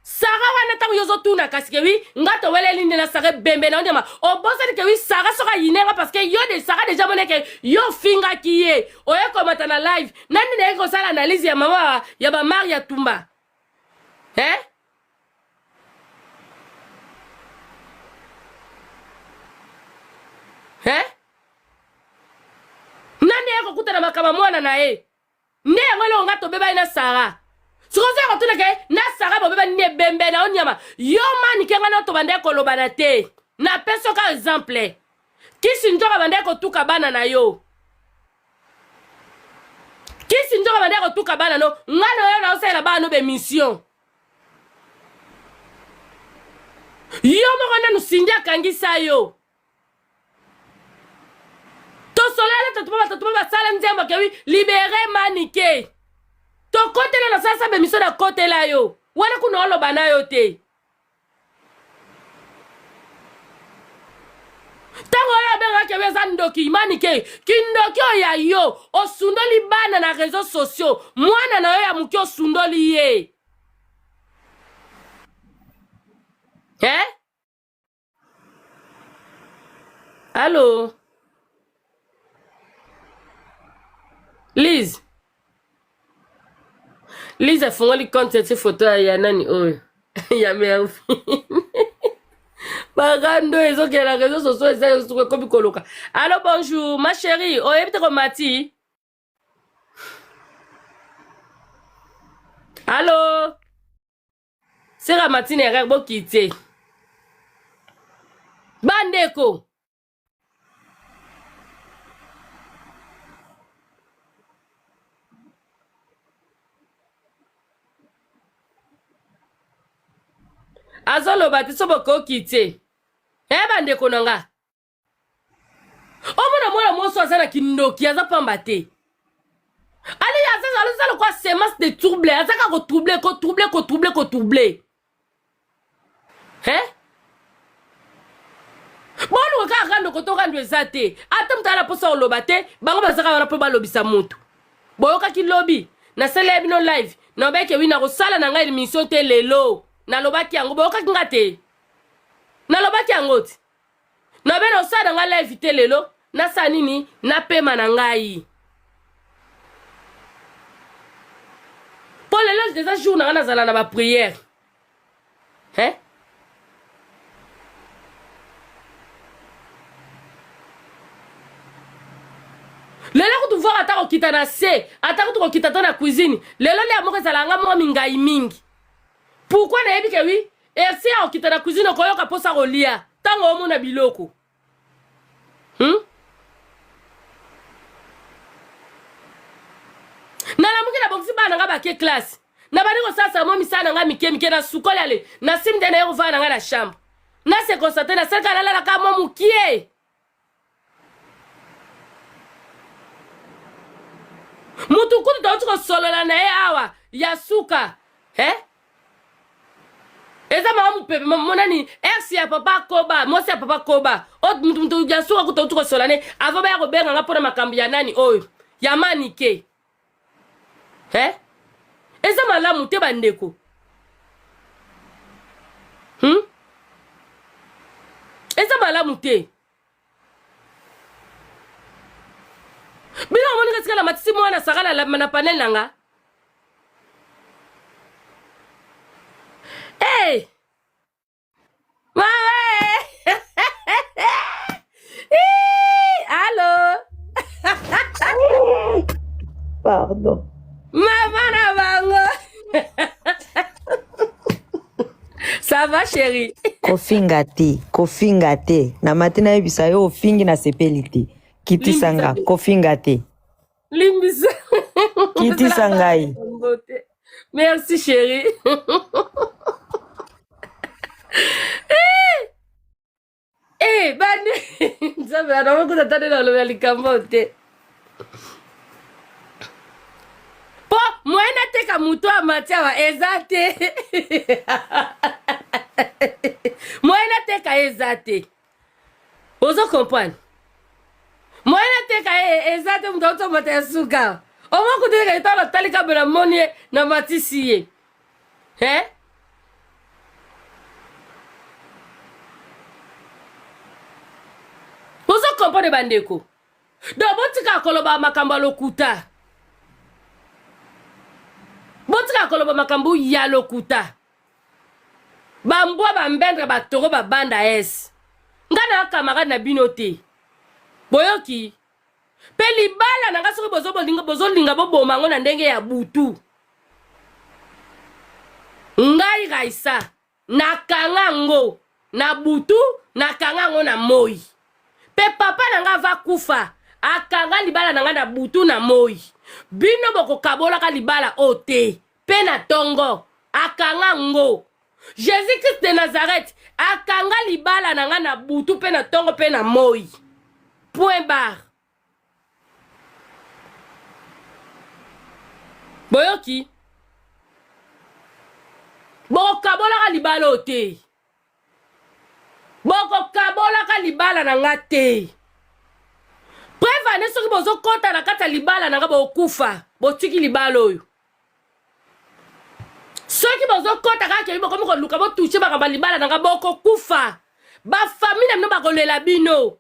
Sara wana ntango yo ozotuna kasi ke wi nga toweleli nde na Sara ebembe na yo ndema obosani ke wi Sara soki ayine nga parce que yo de Sara deja mone ke yo ofingaki ye oye komata na live nani naye kosala analyse ya mama ya ba Maria Tumba hein hein nani aye kokutana makambo ya mwana na ye nde yango eloko nga tobebani na Sara sikoyo oza kotuna ke na Sara bobebani nde ebembe na yo nyama yo manike nga na tobandaki kolobana te napesi yo ka exemple kisi nzoka bandaki kotuka bana na yo kisi nzoka bandaki kotuka bana no nga na yo naosalela bana no bemission yo moko nanu sindi akangisa yo tosolala tatu ba tatu basala nzembo ke wi libere manike tokotela na sasa bemission na kotela yo wana kuna oloba na yo te ntango oyo abengaka kebi eza ndoki manike kindoki oyo ya yo osundoli bana na réseau sociaux mwana na yo ya moke osundoli ye eh? Allo Liz Liz afungoli compte atie photo ya nani oyo ya Mervine bagando ezokende na réseau sociaux eza ekomi koloka allo bonjour ma chérie oyebi te komati allo Sera Martine erreur bokite. Bandeko. Azoloba te so bokoki te. Eh bandeko na nga. Omona mwana mwasi aza na kindoki aza pamba te. Ale aza aza lokola semence de trouble, aza kaka ko troubler, ko troubler, ko troubler, ko troubler. Hein? Boluka kaka rando koto rando eza te. Ata moto ala posa oloba te, bango bazaka wana mpo balobisa moto. Boyokaki lobi nasalela bino live, nalobaki wi nakosala na ngai emission te lelo. Nalobaki yango, boyokaki nga te. Nalobaki yango ti. Nabe nasala na ngai live te lelo, nasala nini? Napema na ngai. Mpo lelo eza jour na ngai nazala na ba prière. Hein? Lelo kutu voir ata kokita na se, ata kutu kokita to na cuisine. Lelo lia moko ezala nga mwa mingai mingi. Pourquoi nayebi ke oui, Ersi akokita na cuisine okoyoka posa kolia ntango omona biloko. Hmm? Nalamuki nabongisi bana na nga bake classe. Nabandi kosalisa mwa misala na nga mike mike na sukoli ale nasimi nde naye kovanda na nga na chambre. Na se constate nasalika nalalaka mwa mokie. Mutu kutu touti kosolola na ye awa ya suka eh? Eza mama mopepe monani ex ya papa koba mwasi ya papa koba oyo mutu mutu ya suka kutu touti kosolola ne avant baya kobenga nga mpona makambo ya nani oyo ya manike eh? Eza malamu te bandeko hmm? Eza malamu te. Bino omoni ka tika na matisi mwana saka na, na panel na nga. Hey! Mama! Allo! Pardon. Mama na bango! Ça va chérie? Kofinga te, kofinga te. Na mati nayebisa yo ofingi na sepeli te. Kitisa Limbisa. nga, kofinga te. Limbisa. Kitisa ngai. Merci chérie. Eh, bande nzambe anakokuta ata nde naloba likambo te mpo moye nateka moto ya mati awa eza te moye nateka ye eza te ozo comprendre moye nateka ye eza te moto automata ya suka omokuteleka ntango natali kambe namoni ye namatisi ye Hein? Bozo comprendre bandeko? Donc botika koloba makambo ya lokuta. Botika koloba makambo ya lokuta. Bambwa bambendre batoro babanda es. Nga na camarade na bino te. Boyoki? Pe libala na nga soki bozo bolinga bozolinga boboma yango na ndenge ya butu. Ngai Raissa nakanga yango na butu nakanga yango na moi. Pe papa na nga ava kufa akanga libala na nga na butu na moi. Bino bokokabolaka libala oyo te pe na tongo akanga ngo. Jesus Christ de Nazareth akanga libala na nga na butu pe na tongo pe na moi. Point barre. Boyoki? Bokokabolaka libala oyo te. Bokokabolaka libala na nga te. Preuve ane soki bozokota na kati ya libala na nga bokokufa. Botiki libala oyo. Soki bozokota kaka kebi bokomi koluka botouche makambo ya libala na nga bokokufa. Bafamille na bino bakolela bino.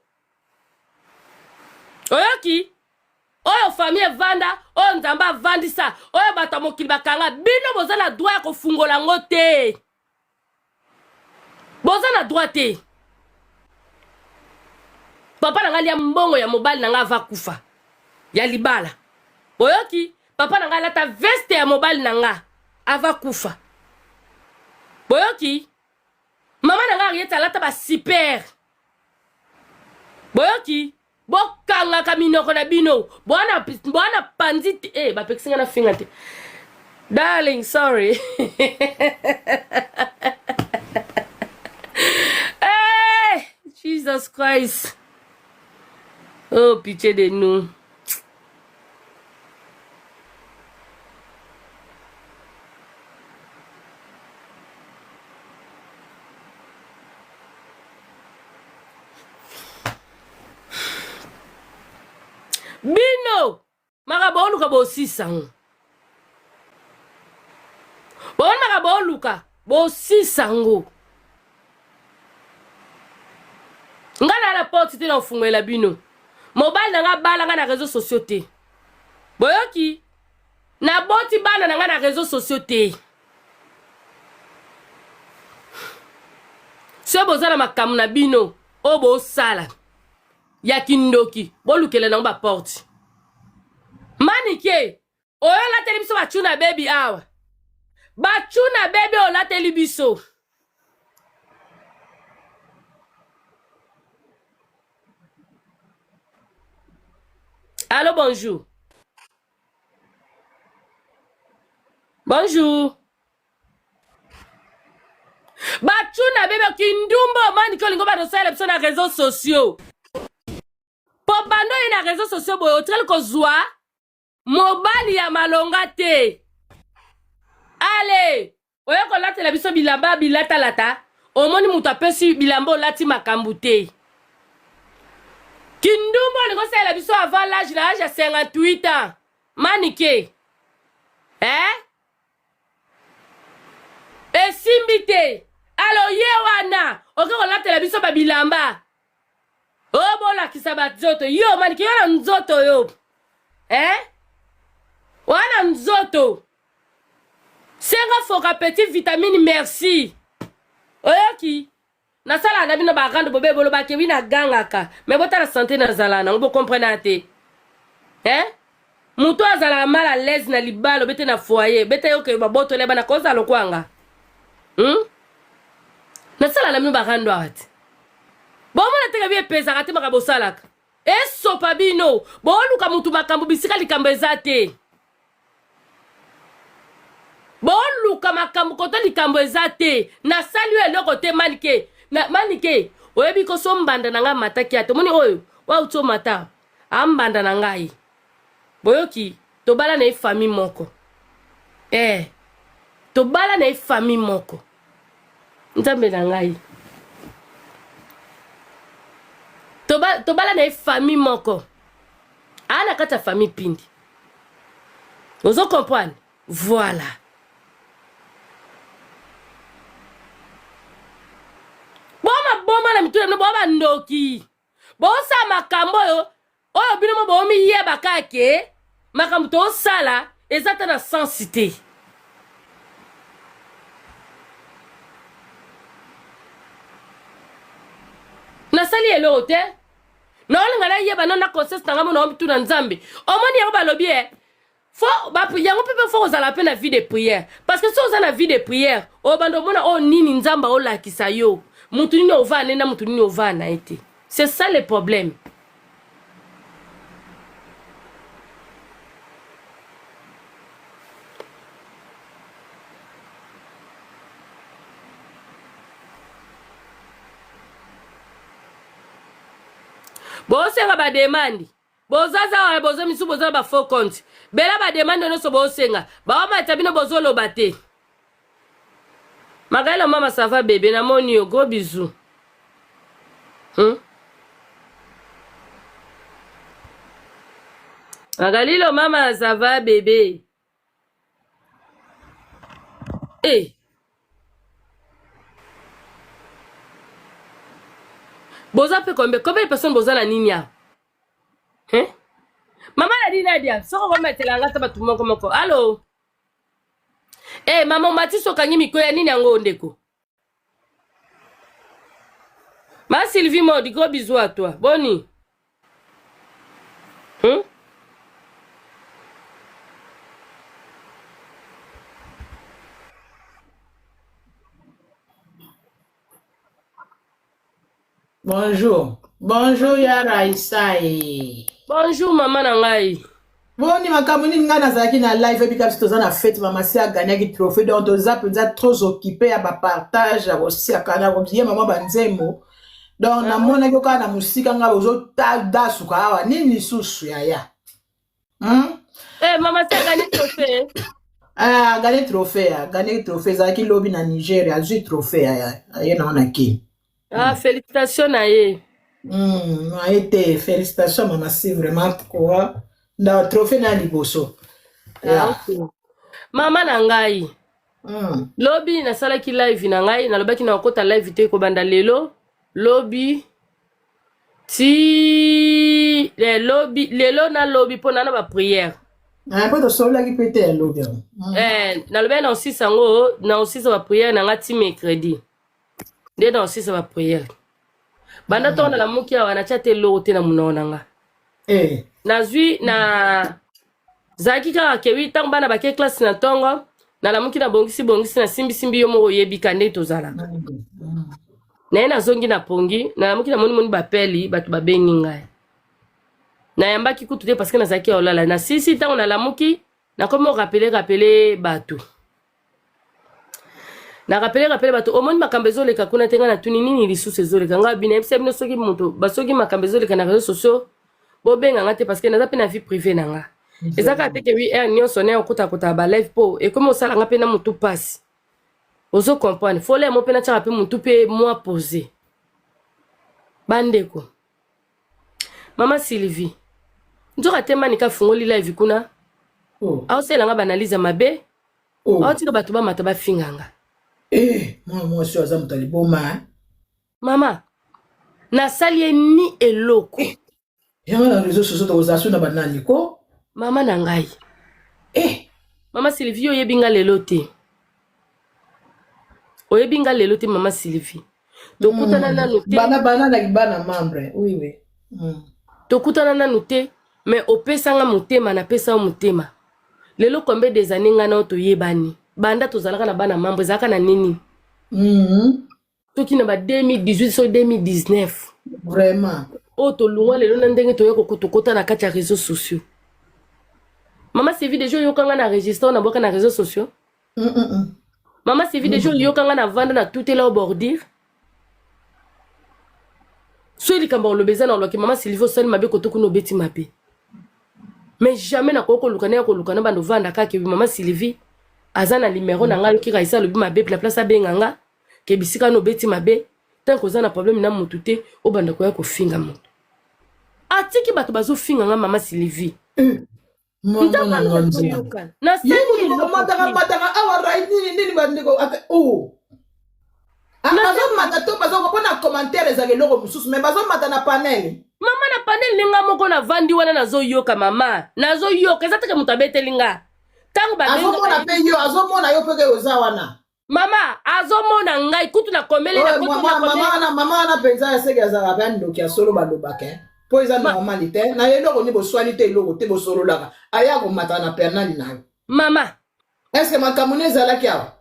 Oyoki? Oyo famille evanda, oyo Nzambe avandisa, oyo bato ya mokili bakanga, bino boza na droit ya kofungola yango te. Boza na droit te. Papa na ngai alia mbongo ya mobali na ngai ava kufa ya libala. Boyoki? Papa na ngai alata veste ya mobali na ngai ava kufa. Boyoki? Mama na ngai Ariete alata ba super. Boyoki? Bokangaka minoko na bino. Bwana bwana panzi te. Eh, bapekisi nga na finga te. Darling, sorry. Jesus Christ. Oh, pitié de nous. Bino makambo oluka bosisa ngo bomoni makambo oluka bosisa ngo nga na na porte te na ofungolela bino mobali na nga abala nga na réseau sociaux te boyoki naboti bana na nga na réseau sociaux te soki boza na makambo na bino oyo bosala ya kindoki bolukela nango baporte manike oyo olateli biso bacuna bebi awa bacuna bebi oyo olateli biso allo bonjour bonjour bacuna bebe kindumba omaniki olingo banosalela biso na réseau sociaux mpo bando oye na réseau sociaux boye otikali kozwa mobali ya malonga te ale oye kolatela biso bilamba bilatalata omoni moto apesi bilamba olati makambo te kindumba olingi osalela biso avant l'âge na age ya 58 ans manike eh? esimbi te alo ye wana oke kolatela biso babilamba o oh, bolakisa banzoto yo manike yo na nzoto yo eh? wana nzoto senga foka petit vitamine merci oyoki Nasalaka na bino ba rando bobe boloba ke wi nagangaka mais botala sante nazala nango bo comprena te hein moto azalaka mal à l'aise na libala obete na foyer bete yo ke babotole bana kozala lokwanga hmm? nasala na bino ba rando awa te bomona te kabi epesaka te makambo osalaka esopa bino boluka motu makambo bisika likambo eza te boluka makambo koto likambo eza te nasali yo eloko te manike na, manike oyebi koso mbanda na ngai amataki ata omoni oyo wauti omata ambanda na ngai boyoki tobala na ye famille moko eh, tobala na ye famille moko nzambe na ngai tobala na ye famille moko aa na kati ya famille pindi ozo comprendre voilà boma boma na mituna bino boa bandoki bosala makambo oyo oyo bino mo bomiyeba kaka ke makambo tosala eza ata na sensi te nasali eloko te naolinga nayeba no na conscience na ngai mo naomituna nzambe omoni yango balobi e fo yango mpe mpe fo kozala mpe na vie de prière parce que soki oza na vie de prière obanda omona oyo nini nzambe aolakisa yo motu nini ovaa ne na motu nini ovaa na ye te c'est ça le problème bosenga bademande bozaza waye boza misusu boza na ba faux compte bela bademande nyonso bosenga baomata bino bozoloba te Magaela mama ça va bebe namoni yo gros bisous hmm? Magalilo mama ça va bebe eh boza mpe combien combien de personnes boza na nini awa hein? mama na nini nadia soki okometela nga ata bato moko moko alo eh mama omatisi okangi miko ya nini yango ndeko ma sylvie modi gros bisous à toi boni hmm? Bonjour. Bonjour ya Raissa. eh. Bonjour mama na ngai. Boni makambo nini ngai nazalaki na live ebika biso toza na fete mama si agagnaki trophée donc toza mpenza trop occupé ya bapartage ya kosiaka na koyemba mwa banzembo. Donc namonaki yo kaka na mosika nga bozodasuka awa nini lisusu yaya. Eh, mama si agani trophée. Ah, agani trophée, agani trophée ezalaki lobi na Nigeria, azwi trophée yaya, aye nango na Kin. Ah, félicitations na ye. Aye te, félicitations mama si vraiment quoi. Na trophée na liboso. Ah, yeah. Okay. Mama na ngai. Lobi nasalaki live na ngai, nalobaki na kokota live te kobanda lelo, lobi ti eh, lobi lelo na lobi mpo na na ba prière. Ah, mpo tosololaki mpe te ya lobi yango. Eh, nalobaki na osisa yango, na osisa ba prière na ngai ti mercredi. Nde na osisa ba prière. Banda ntongo nalamuki awa natya te eloko te na monoko na nga. Eh. Nazwi na zalaki kaka kewi ntango bana bake classe na ntongo nalamuki na bongisi bongisi na simbi simbi yo moko oyebi ka ndenge tozalaka. Naye nazongi na pongi nalamuki namoni moni bapeli bato babengi ngai. Nayambaki kutu te parce que nazalaki ya kolala. Nasisi ntango nalamuki nakomi korapele rapele bato. Na rapele rapele bato omoni makambo ezoleka kuna te ngai natuni nini lisusu ezoleka ngai bino yebisa bino soki moto basoki makambo ezoleka na réseaux sociaux bobenga nga te parce que naza mpe na vie privée na nga eza kaka te ke wi heure nyonso naye okotakota ba live mpo ekomi osala nga mpe na motu mpasi ozo comprendre fole mo mpe natiaka mpe motu mpe mwa pose bandeko mama Sylvie nzoka te manika afungoli live kuna Oh. aosala nga baanalyse ya mabe Oh. aotika bato bamata bafinga nga Eh, mwana mwasi oyo aza moto ya liboma hein? mama nasali ye ni eloko Eh, yango na réseau sociaux tokozala so na banani ko mama na ngai eh. Mama Sylvie oyebi nga lelo te oyebi nga lelo te mama Sylvie tokutana nanu te bana bana na bana membre oui oui. Tokutana nanu te mais opesanga motema napesa yo motema lelo combien des années nga na yo toyebani banda tozalaka na bana membre ezalaka na nini soki na ba 2018 soki 2019 Vraiment. Oyo tolongwa lelo na ndenge toya tokota na kati ya réseaux sociaux mama Sylvie déjà oyokanga na registre na bwaka na réseaux sociaux Mama Sylvie déjà oyokanga na vanda na tutela o bordure soki likambo oloba eza na olobaki mama Sylvie osali mabe koto kuna obeti mabe mais jamais nakoki koluka naye koluka na bando ovanda kaka ebi mama Sylvie aza na numero na ngai yoki Raisa alobi mabe la place abenga nga ke bisika wana obeti mabe tant que oza na problème na motu te obanda koya kofinga moto atiki bato bazofinga nga mama Sylvie Mama na nga nzambe. Ye moto omataka mataka awa rai nini nini bandeko oh. Bazomata to bazoko mpo na commentaire ezalaka eloko mosusu mais bazomata na panel. Mama na panel ndenge moko navandi wana nazoyoka mama nazoyoka eza teke moto abeteli nga ntango azomona mpe yo azomona yo mpe ke oza wana mama azomona ngai kutu nakomeli mama wana mpenza aseki azalaka mpe ndoki ya solo balobaka mpo eza normal te na eloko nini boswani te eloko te bosololaka aya komata na pernali na yo mama est-ce makambo nini ezalaki awa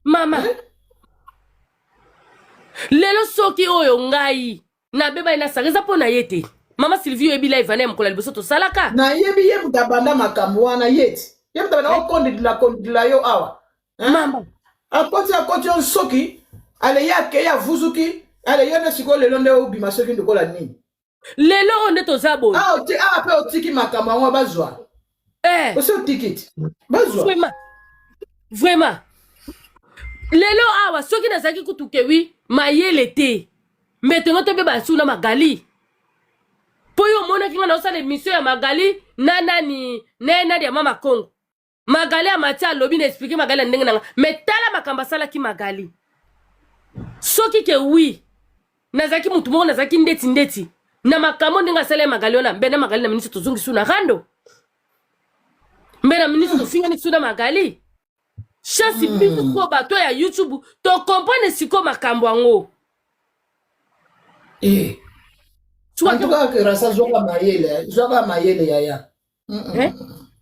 mama lelo soki oyo ngai nabebani na sara eza mpo na ye te mama Sylvie oyebi live wana ya mokolo ya liboso tosalaka nayebi ye moto abanda makambo wana ye ti ye moto abanda okondidila kondidila yo awa mama akoti akoti yo soki ale ye akei avuzuki ale yo nde sikoyo lelo nde obima soki lokola nini lelo oyo nde toza boye awa mpe otiki makambo yango bazwa osi otiki ti bazwa vraiment vraiment lelo awa soki nazalaki kutu kewi mayele te metongo tobe basu na Magali mpo yo omonaki nga naosala émission ya Magali na nani na nani ya mama Kongo Magali amati alobi na explique Magali na ndenge nanga mais tala makambo asalaki Magali soki ke wi nazalaki motu moko nazalaki ndeti ndeti na makambo ndenge asala ya Magali wana mbe na Magali na ministre tozongi su na rando mbe na ministre tofingani su na Magali chance biso sikoyo bato ya YouTube tocomprendre sikoyo makambo yango Eh. En tout cas, Rasa zwaka mayele, zwaka mayele yaya.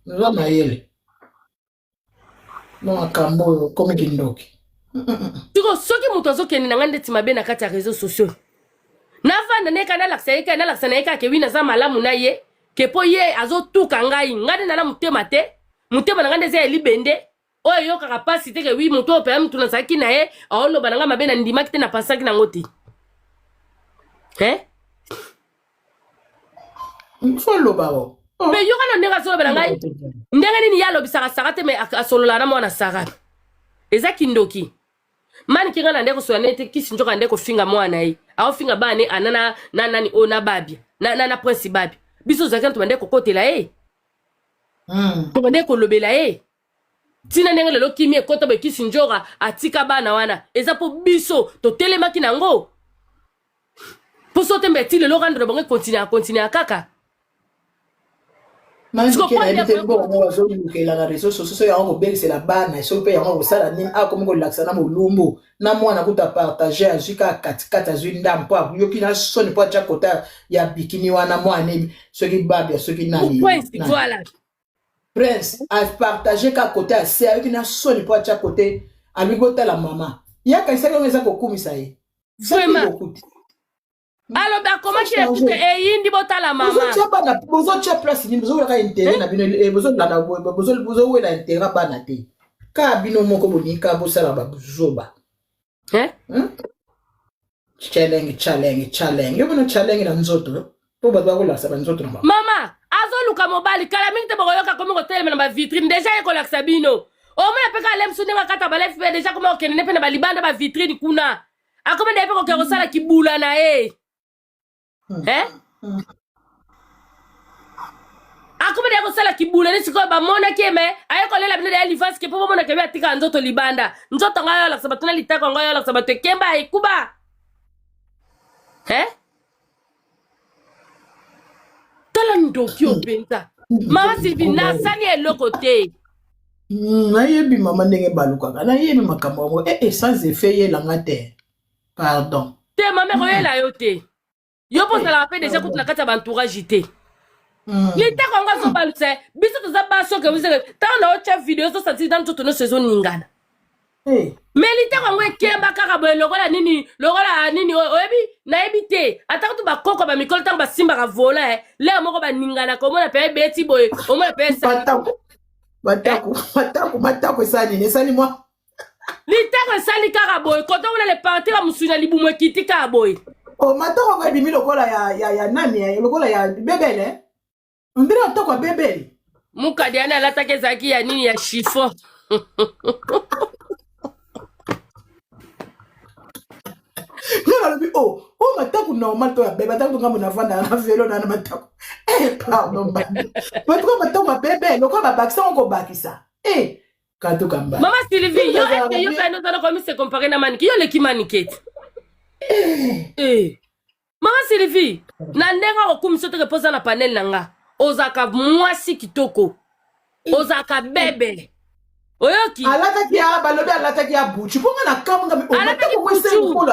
Zwa mayele. No makambo oyo komi kindoki. Siko soki moto azokende na ngai ndeti mabe na kati ya réseaux sociaux navanda nde kaka nalakisa ye kaka nalakisa na ye kaka ke wi naza malamu na ye ke mpo ye azotuka ngai ngai nde nana motema te motema na ngai nde eza ya libende oyo eyokaka mpasi te ke wi moto oyo mpenza motu nazalaki na ye aoloba na ngai mabe nandimaki te napasaki nango te. Eh? Faut loba o. Oh. Mais yoka na ndenge azolobela ngai. Ndenge nini ye alobisaka Sarah te mais asolola na mwana Sarah. Eza kindoki. Mani kinga na ndeko sola nete kisi njoka ndeko finga mwana ye. Aofinga bana ne ana na na nani o na babia. Na na, na prince babia. Biso ozalaki na tobande kokotela ye. Tobande kolobela ye. Tina ndenge lelo kimia ekota boye kisi njoka atika bana wana. Eza po biso totelemaki na ngo. Poso tembe ti lelo rando na bango ekontinue akontinue kaka. Manike nayebi te mbongo azolukela na réseau sociaux soki yango kobebisela bana soki mpe yango kosala nini akomi kolakisa na bolumbu na mwana kuta partage azwi kaka katikati azwi ndambo mpo ayoki na soni mpo atya kota ya bikini wana mwana soki babia soki nani voilà. Prince apartage kaka kote ya se ayoki na soni mpo atya kote alobi botala mama ye akanisaki yango eza kokumisa ye vraiment alobi akomaki na titre eyindi botala mama bozotia bana bozotia place nini bozowelaka interet na bino eh, bozolanda bozowela interet bana te kaka bino moko bolingi kaka bosala babuzoba eh? hmm? challenge challenge challenge yo bino challenge na nzoto mpo bato bakolakisa banzoto na bango mama azoluka mobali kala mingi te bokoyoka komi kotelema na bavitrine deja ye kolakisa bino omona mpe kaka lemsu ndenge akata balefi mpe deja koma kokende nde mpe na balibanda bavitrine kuna akomi nde mpe kokende kosala kibula na ye eh? Akomi deya kosala kibula ni sikoyo bamonaki ye me aye kolela bino deya livanske mpo bomonaka ye atikaka nzoto libanda nzoto ngai ayolakisa bato na litako ngai ayolakisa bato ekemba ekuba eh? Tala ndoki oyo mpenza mama Sylvie nasali eloko te Nayebi mama ndenge balukaka nayebi makambo yango eh, eh, sans effet yelanga te pardon te mama ekoyela yo te yo mpo ozalaka mpe deja kutu na kati ya baentourage te litako yango azobalusa biso toza basi oke ntango na otya video ozosanti na nzoto nyonso ezoningana me litako yango ekemba kaka boye lokola nini lokola nini oyebi nayebi te ata kutu bakoko bamikolo ntango basimbaka vola eh, lea moko baninganaka omona mpe ebeti boye omona mpe matako matako matako matako esali nini esali mwa Litako esali kaka boye koto kuna le parti ya mosuni na libumu ekiti kaka boye. Oh, matako yango ebimi lokola ya, ya, ya nani ya, lokola ya bebele ondire matako ya bebele Mukadi yana alataki ezalaki ya nini ya chiffon. Nga nalobi o oh, o oh, matako normal to ya bebe atako ngambo navandaka na velo na na matako eh, pardon bande batoko matako ya bebe lokola babakisa ngo kobakisa eh, katuka mbala Mama Sylvie, yo est-ce yo pe nozala komi se comparer na Manike, yo leki Manike. Eh. eh. Mama Sylvie, na ndenge okumisa toke poza na panel na nga. Ozaka mwasi kitoko. Ozaka bebe. Oyoki? Alataki ya balobi alataki ya buchu. Mpo nga na kamwe nga alataki buchu.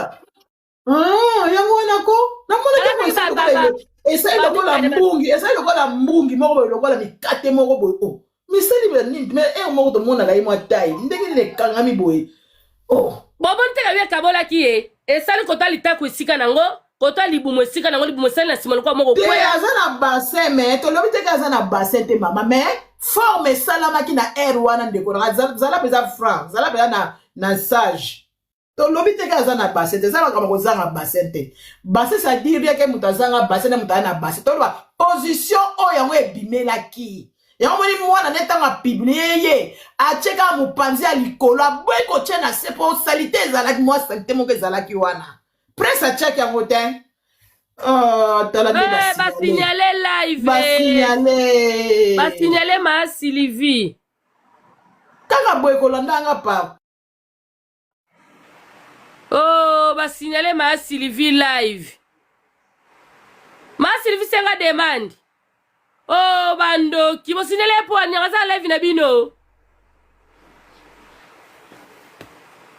Ah, yango wana ko namonaki yango esali lokola esali lokola mbungi esali lokola mbungi moko boye lokola mikate moko boye o oh, misali bila nini me ere moko tomonaka ye mwa tai ndenge nini ekangami boye oh. Bomoni te kabi ekabolaki ye esali kota litaku esika nango kota libumu esika nango libumu esali na nsima lokola moko te aza na bassin me tolobi te ke aza na bassin te mama me forme esalamaki na aire wana ndeko nanga zala mpenza franc zala mpenza na, na sage Tolobi te ke aza na bassin te, eza makambo kozanga bassin te. Bassin ça dire bien ke moto azanga bassin na moto aza na bassin. Toloba position oyo yango ebimelaki. Yango moni mwana ne ntango apublie ye atie kaka mopanzi ya likolo aboyi kotia na se mpo salite ezalaki mwa salite moko ezalaki wana. Prince atiaki yango te. Oh, tala nde eh, basignale live basignale basignale ma Sylvie kaka boye kolanda nga par Oh, ba signaler ma Sylvie live. Ma Sylvie senga demande. Oh, bandoki, bo signaler po ani aza live na bino.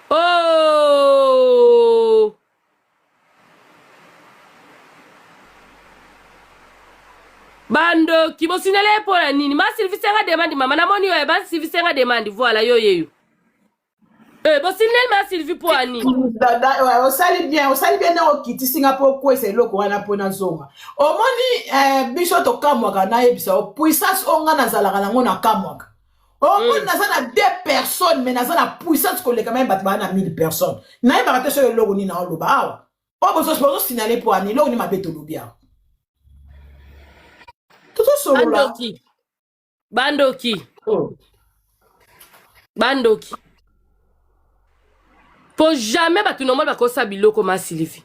Oh. Bandoki, bo signaler po na nini? Ma Sylvie senga demande mama na moni yo, eh, ba Sylvie senga demande. Voilà, yo yeyo. Eh, bosileli ma Sylvie mpo ya nini? Dada, ouais, osali bien osali bien ndenge okitisi nga mpo okwesa eloko wana mpo nazonga omoni eh, biso tokamwaka nayebisa yo puissance oyo nga nazalaka nango nakamwaka omoni naza na deux personnes mais naza na puissance koleka meme bato baa na 1000 personnes nayebaka te soki eloko nini naoloba awa. Oyo bozo bozo signaler po ani eloko ni mabe tolobi awa. Tozosolola. Bandoki. Bandoki. Oh. Bandoki. Po jamais bato normal bakosa biloko ma Sylvie.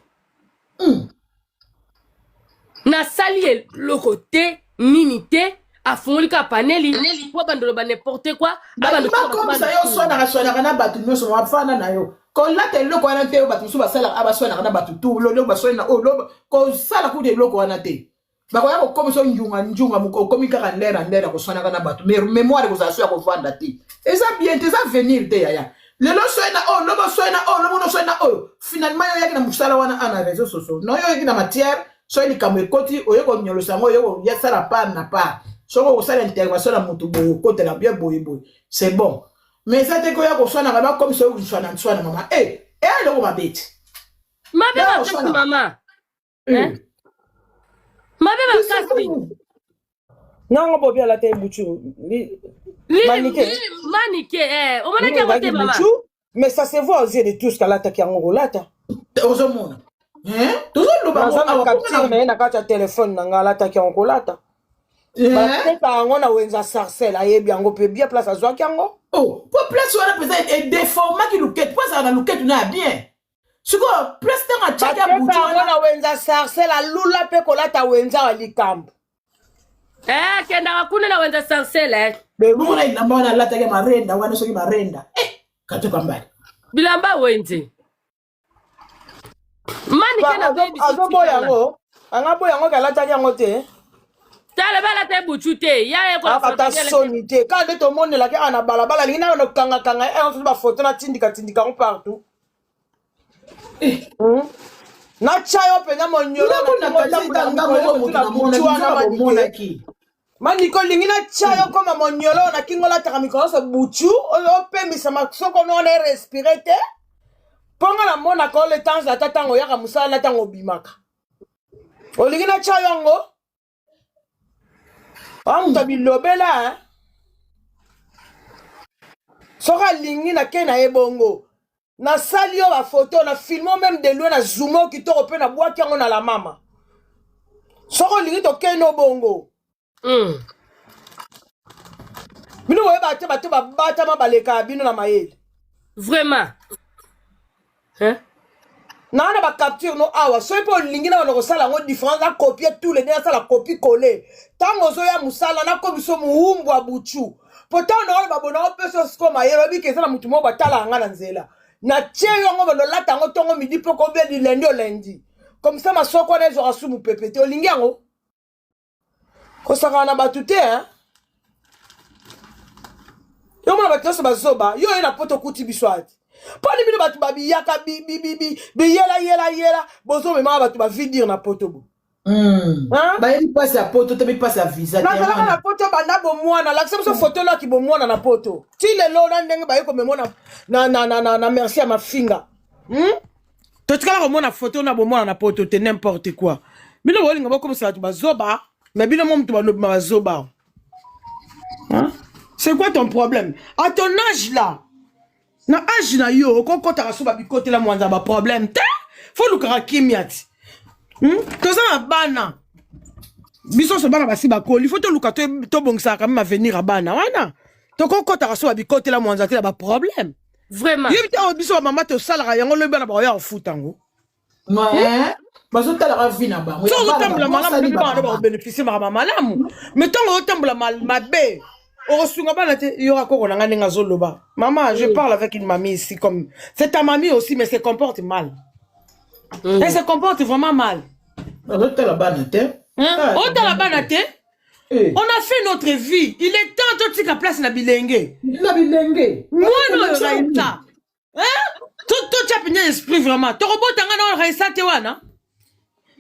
Nasali eloko te nini te afungoli kaka paneli po abanda oloba n'importe quoi abanda bakomisa yo oswanaka swanaka na bato nyonso mafana na yo kolata eloko wana te oyo bato mosusu basalaka abaswanaka na bato tu loloko baswani na oyo kosala kuta eloko wana te bakoya kokomisa yo njunga njunga okomi kaka ndere ndere koswanaka na bato memoire ekozala so ya kovanda te eza bien te eza avenir te yaya lelo soyi na oyo lobo soyi na oyo lobo soyi na oyo finalement yo oyaki na mosala wana a na réseau sociaux no yo oyaki na matière soki likambo ekoti oye konyolosa yango oye kosala part na part soki okosala intervention na motu boye okotela bien boye boye c'est bon mais eza te koya koswanaka bakomisa yo nswana nswana mama e eh, e eh, eloko mabe te mabe makasi mama eh. mabe makasi nango bobi alata ye butu manike manike eh omonaki yango te mama mais ça se voit aux yeux de tous kalataki yango kolata ozomona tozoloba naza na capture na ye na kati ya telefone na ngai alataki yango kolata bateka yango na wenza sarcelle ayebi yango mpe bien place azwaki yango oh po place wana mpenza edeformaki luketu po azala na luketu na ya bien sikoyo place ntango atiaki ya butu yango na wenza sarcelle alula mpe kolata wenza wa likambo Eh, akendaka kuna na wenza sarcelle eh. Bongo na elamba wana alataki marenda wana soki marenda eh, katoka mbali bilamba wenze manike na baby azoboya yango anga boya yango alataki yango te tala balata ebutu te ya ata soni te kaka nde tomonelaki awa na balabala alingi nayo nokangakanga ye awa bafoto natindikatindika yango partout Eh. Natya yo mpenza monyolo maniko olingi natya yo koma monyolo na kingo olataka mikolo nyonso butu opemisa masoko no wana erespire te mpo nga namonaka yo letange ata ntango oyaka mosala na ntango obimaka olingi natya yo yango amuta bilobela soki alingi nakei na ye bongo nasali yo bafoto na filme meme de loin na zumo kitoko mpe nabwaki yango na la mama soki olingi tokei no bongo Bino boyeba te bato babatama balekaka bino na mayele. Vraiment. Hein? Naa na ba capture no awa soki mpe olingi na banda kosala yango différence na copie tous les deux nasala copie coller ntango ozoya mosala nakomi so mohumbu ya butu mpo ntango naoloba boye naopesa yo sikoyo mayele oyebi ke eza na motu moko batalaka nga na nzela natie yo yango bando olata yango ntongo midi mpo kobia du lundi au lundi comme ça masoko wana ezwaka su mopepe te olingi yango kosakana na bato te hein? yo mona bato nyonso bazoba yo oye na poto okuti biso ati mponi bino bato babiyaka biyela yela yela bozomemaka bato bavidire na poto bo Bayebi mpasi ya poto te mpasi ya visa nazalaka na poto banda bomwana lakisa biso foto laki bomwana na poto ti lelo na ndenge baye komemo na, na, na, na, na, na merci ya mafinga Totikala komona foto na bomwana na poto te n'importe quoi bino bolinga bokomisa bato bazoba mais bino mo moto banobima bazoba hein? C'est quoi ton problème à ton âge là na âge na yo okokotaka so babikotela mwanza baproblème te fo lukaka kimia ti Toza na bana biso nyonso bana basi bakoli fo toluka tobongisaka kame avenir ya bana wana tokokotaka so babikotela mwanza te na baproblème Vraiment. Yebi te oyo biso bamama tosalaka yango lobi bana bakoya kofuta yango. Bazotalaka vie na bango. Soki ozotambola malamu nde bana bakobénéficie makambo malamu. Mais ntango ozotambola mabe okosunga bana te yoka koko na ngai ndenge azoloba. Maman, je parle avec une mamie ici comme c'est ta mamie aussi mais se comporte mal. Elle se comporte vraiment mal. Ozotala bana te. Hein? Otala bana te. Eh. On a fait notre vie. Il est temps totika place na bilenge. Na bilenge. Mwana oyo Raïssa. Hein? Totya mpenza esprit vraiment. Tokobota nga na Raïssa te wana.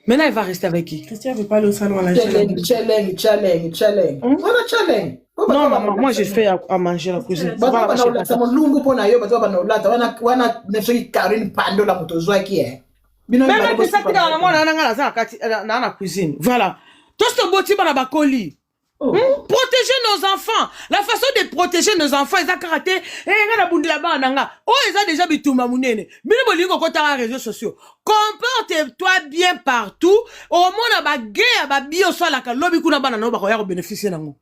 Maintenant, il va rester avec qui? Christian veut pas aller au salon à la Challenge, challenge, challenge, challenge. Wana challenge. Non, maman, moi je fais à manger la cuisine. Bato bana olata molungu mpo na yo bato bana olata wana wana soki Karine Pandola moto ozwaki eh. Bino meme pesa tika na mwana na nga naza na kati na na cuisine. Voilà. Tosi toboti bana bakoli. Oh. Protéger nos enfants. La façon de protéger nos enfants, eza kaka te, eh, nga nabundela bana na nga. Oyo eza déjà bitumba munene. Bino bolingi kokotaka réseaux sociaux. Comporte-toi bien partout. Omona ba guerre ba bio osalaka lobi kuna bana na yo bakoya kobénéficier nango.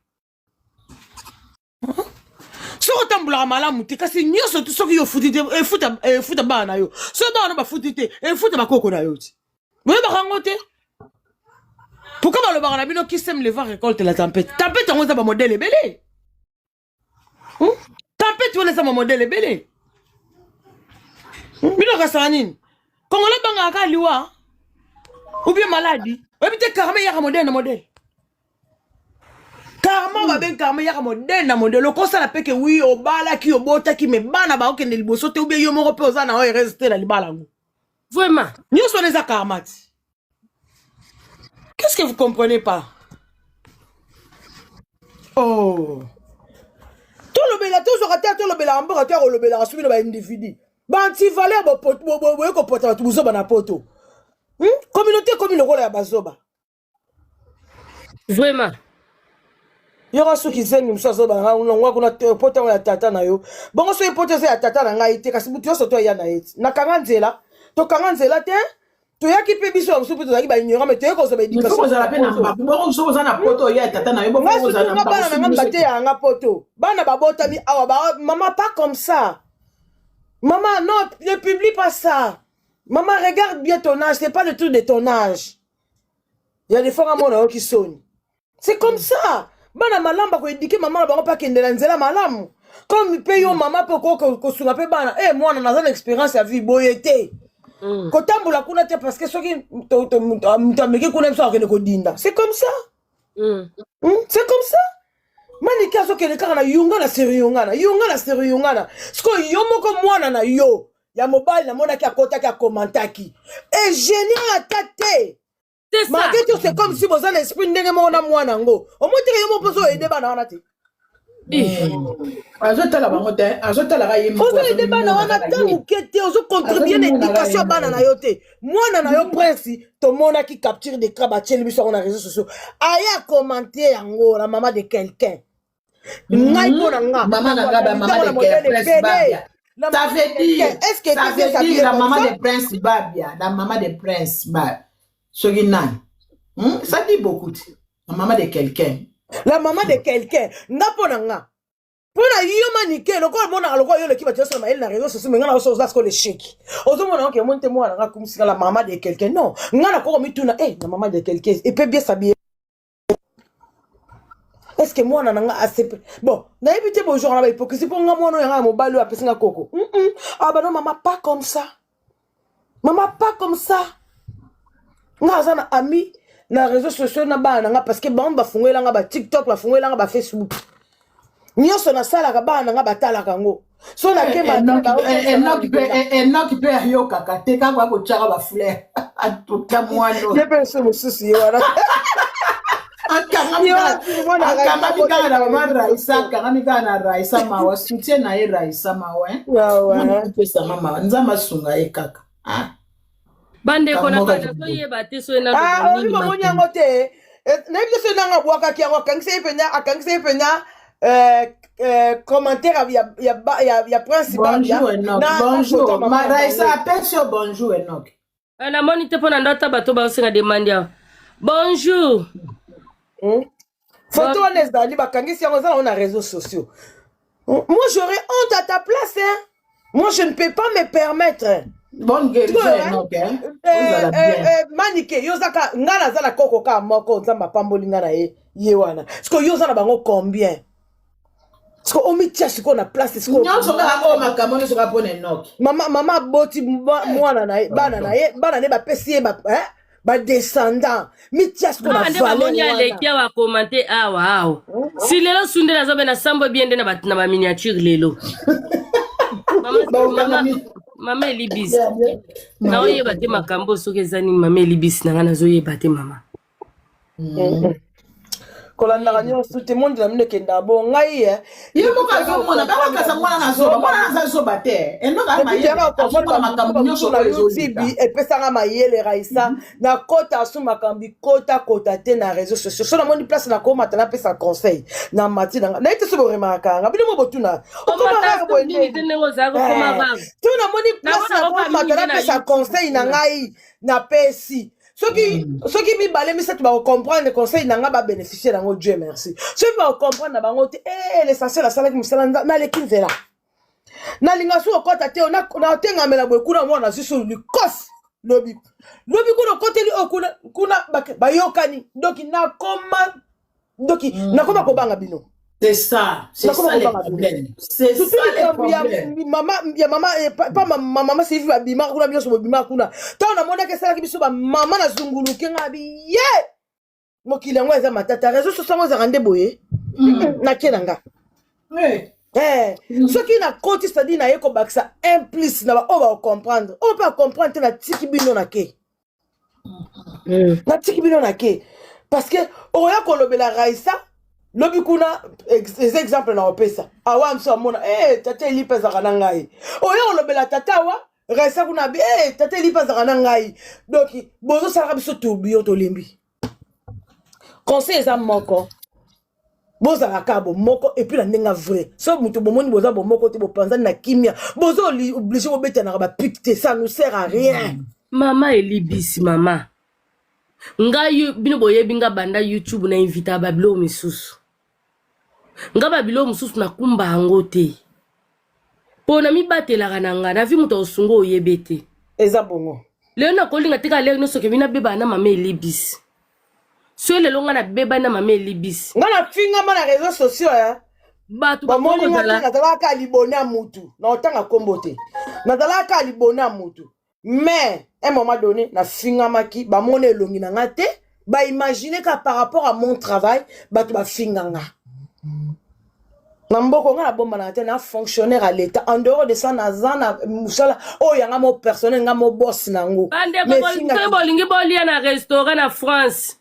Soki otambolaka malamu te, kasi nyonso tu soki yo ofuti te, efuta efuta bana na yo. Soki bana na bafuti te, efuta bakoko na yo ti. Boyebaka yango te. Pourquoi balobaka na bino qui sème le vent récolte la tempête? Tempête yango eza bamodele ebele. Tempête wana eza bamodele ebele. Bino kasaka nini? Congolais bangaka kaka liwa ou bien maladie. Oyebi te karma eyaka modele na modele. Karma babengi karma eyaka modele na modele. Okosala pe ke wi obalaki obotaki me bana baokende liboso te ou bien yo moko mpe oza na oyo heureuse te na libala yango. Vraiment. Nyonso wana eza karma ti. Qu'est-ce que vous comprenez pas? Oh. Tolobela tozwaka te tolobelaka mboka te kolobelaka soki na baindividu baantivaleur boye kopota bato buzoba na poto. Communauté ekomi lokola ya bazoba. Vraiment. Yoka soki zengi mosusu azoba na ngai longwa kuna te poto yango ya tata na yo. Bongo soki poto eza ya tata na ngai te kasi moto nyonso to aya na ye ti. Nakanga nzela, tokanga nzela te. Toyaki mpe biso bamosusu mpe tozalaki baignorant mais toyaki kozwa Il faut baéducation kozala na mpe na poto. mbaku bongo soki oza na poto oya ya tata na yo bongo Ngai kozala surtout na nga mbaku bana na ngai bateyaka nga poto. Bana babotami awa ba maman pas comme ça. Maman non, ne publie pas ça. Maman regarde bien ton âge, c'est pas le truc de ton âge. Il y a des fois nga mona yoki soni. C'est comme ça. Bana malamu bakoedike mama na bango mpe akende na nzela malamu. Comme mpe yo mama mpe okoki kosunga mpe bana, eh mwana naza na expérience ya vie boye te. Kotambola kuna te parce que soki moto ameki kuna biso akende kodinda. C'est comme ça. C'est comme ça. Manike azokende kaka na yungana sur yungana, yungana sur yungana. Sikoyo yo moko mwana na yo ya mobali namonaki akotaki akomantaki. E génial ata te. C'est ça. Malgré tout, c'est comme si boza na esprit ndenge moko na mwana yango. Omoni te ke yo moko mposo oyede bana wana te. Azotala bango te, azotalaka ye moko. Ozo aide bana wana azomimonaka ta ye. moke te, ozo contribuer na Azomimonaka éducation ye ya bana moko. na yo te. Mwana na yo Prince, tomonaki capture d'écran batieli biso yango na réseaux sociaux. Aye akommente yango la maman de quelqu'un. Ngai mpo na nga, Maman na nga, ba nakoanalyse maman yango na de quel modèle Prince ebele. Babia. La Ça maman veut de dire, quelqu'un, est-ce que ça tu sais veut dire s'habiller la comme maman ça? de Prince Babia, la maman de Prince Babia. Soki nani? Ça dit beaucoup. La maman de quelqu'un. La maman de quelqu'un. Nga mpo na nga. Mpo na yo Manike, lokola omonaka lokola yo oleki bato nyonso na mayele na réseau sociaux, mais nga na oso oza sikoyo l'échec. Ozomona oke omoni te mwana nga akumisi la maman de quelqu'un. Non, nga nakoki komituna, eh, la maman de quelqu'un, et peut bien s'habiller. Est-ce que mwana na nga asepe? Bon, nayebi te bonjour na ba hypocrisie mpo nga mwana oyo nga ya mobali oyo apesi nga koko. Ah bah non, maman, pas comme ça. Maman, pas comme ça. Nga aza na ami na réseaux sociaux na bana na nga parce que bango bafungwela nga ba TikTok, bafungwela nga ba Facebook. Nyonso nasalaka bana na nga batalaka yango. So nakemba Enoch mpe Enoch mpe ayokaka te kaka akotyaka bafleur atuta mwana oyo. Ye mpe so mosusu ye wana. Akangami Ye wana kaka mwana akangami kaka na mama akangami Raisa, akangami kaka na Raisa mawa, soutien na ye Raisa mawa hein. Wawa. Mwana kopesanga mawa, Nzambe asunga ye kaka. Ah. Bandeko na Kamoka ngai nazoyeba te soki Ah, naloba obi nini bamoni makambo. yango te. Nayebi te soki nanga abwakaki yango, akangisa ye mpenza, akangisa ye mpenza commentaire ya Prince Babia Bonjour Enoch, na photo ya bonjour. mama Ma na Raisa bango. apesi yo bonjour Enoch. Namoni te mpo na ndo ata bato baosenga demande awa. Bonjour. Photo wana ezali bakangisi yango eza nango na réseaux sociaux. Moi j'aurais honte à ta place hein. Moi je ne peux pas me permettre. Bonne guérison Enoch hein. Ozala bien. Manike yo ozaka nga naza na koko kaka moko Nzambe apamboli nga na ye ye wana. Sikoyo yo oza na bango combien? Sikoyo omitia sikoyo na place sikoyo. Nyonso kaka oyo makambo nyonso kaka mpona Enoch. Mama mama aboti mwana na ye, bana na ye, bana na ye bapesi ye ba hein? Ba descendant. Mitia sikoyo na Awa nde valeur bamoni wana. aleki awa akomante awa awa. Si lelo sundela azobe na sambo bien nde na ba na ba miniature lelo. Mama mama mama Elibisi. Naoyeba te makambo soki eza nini mama Elibisi na ngai nazoyeba te mama. Kolandaka nyonso te, monde na bino ekendaka bo ngai eh. Ye moko azomona bakakasa mwana na zoba, mwana aza zoba te, enoka mayele, azomona makambo nyonso na oyo ezoleka. YouTube epesanga mayele. Raisa, nakota asu makambo bikotakota te na réseau sociaux. So namoni place nakomata, napesa conseil na mati nanga naye te. So boremarkaka nga bino mo botuna okoma Omata rare boye mingi te ndeni ndenge ozalaki okoma rare. To namoni place Namonaka mingi nakomata, nde na napesa YouTube conseil na kuna. ngai, napesi. Soki mibale misato bakocomprendre conseil na ngai, babénéficie nango, Dieu merci. Soki bakocomprendre na bango te, eh, l'essentiel asalaki mosala. Naleki nzela, nalinga su okɔta te. Natengamela boye kuna, mwana azwi su likosi lobi lobi kuna, okoteli oyo kuna kuna, bayokani. Doki nakoma, doki nakoma kobanga bino. C'est ça, c'est Nakoma ça le kobanga bino. problème, c'est Surtout ça le likambo ya problème. mama, ya mama eh, pa mama Sylvie, babimaka kuna, biso bobimaka kuna. Ntango namonaki esalaki biso bamama, nazunguluke nga bi ye mokili yango eza matata. Réseau sociaux yango ezalaka nde boye. Nake na nga. Eh, soki nakoti, c'est-à-dire naye kobakisa un plus na baoyo bakocomprendre, oyo mpe acomprendre te, natiki bino na ke, natiki bino na ke, parce que oya kolobela Raisa lobi kuna, eza exemple na kopesa awa. Mosu amona eh, tata Eli mpe azalaka na ngai. Oya kolobela tata awa Raisa kuna abi eh, tata Eli mpe azalaka na ngai. Donc bozosalaka biso tourbillon, tolembi. Conseil eza moko: bozala kaka bomoko. Et puis na ndenge vrai, so moto bomoni boza bomoko te, bopanzani na kimia, boza obligé bobetanaka bapike te, ça nous sert à rien. Mama elibisi mama ngai, bino boyebi nga banda YouTube na invita babiloko misusu. Nga babiloko mosusu nakumba yango te, mpo na mibatelaka na nga na vi. Moto akosunga oyebe te. Eza bongo. Lelo nakolinga te kaka lelo nyonso kebi nabebana na mama elibisi. So lelo nga nabebani na mama elibisi. Nga nafingama na réseau sociaux eh. Bato bamoni nga te. bakozala Nazalaka libone ya mutu, na otanga nkombo te, nazalaka libone ya mutu, mais un moment donné nafingamaki. Bamoni elongi na nga te, baimagine ka par rapport à mon travail, bato bafinga nga na mboko. Nga nabombanaka te na fonctionnaire à l'État. En dehors de ça, naza na mosala oyo yanga mo personnel, nga mo boss nango. Bandeko, Mais soki bolingi bolia na restaurant na France,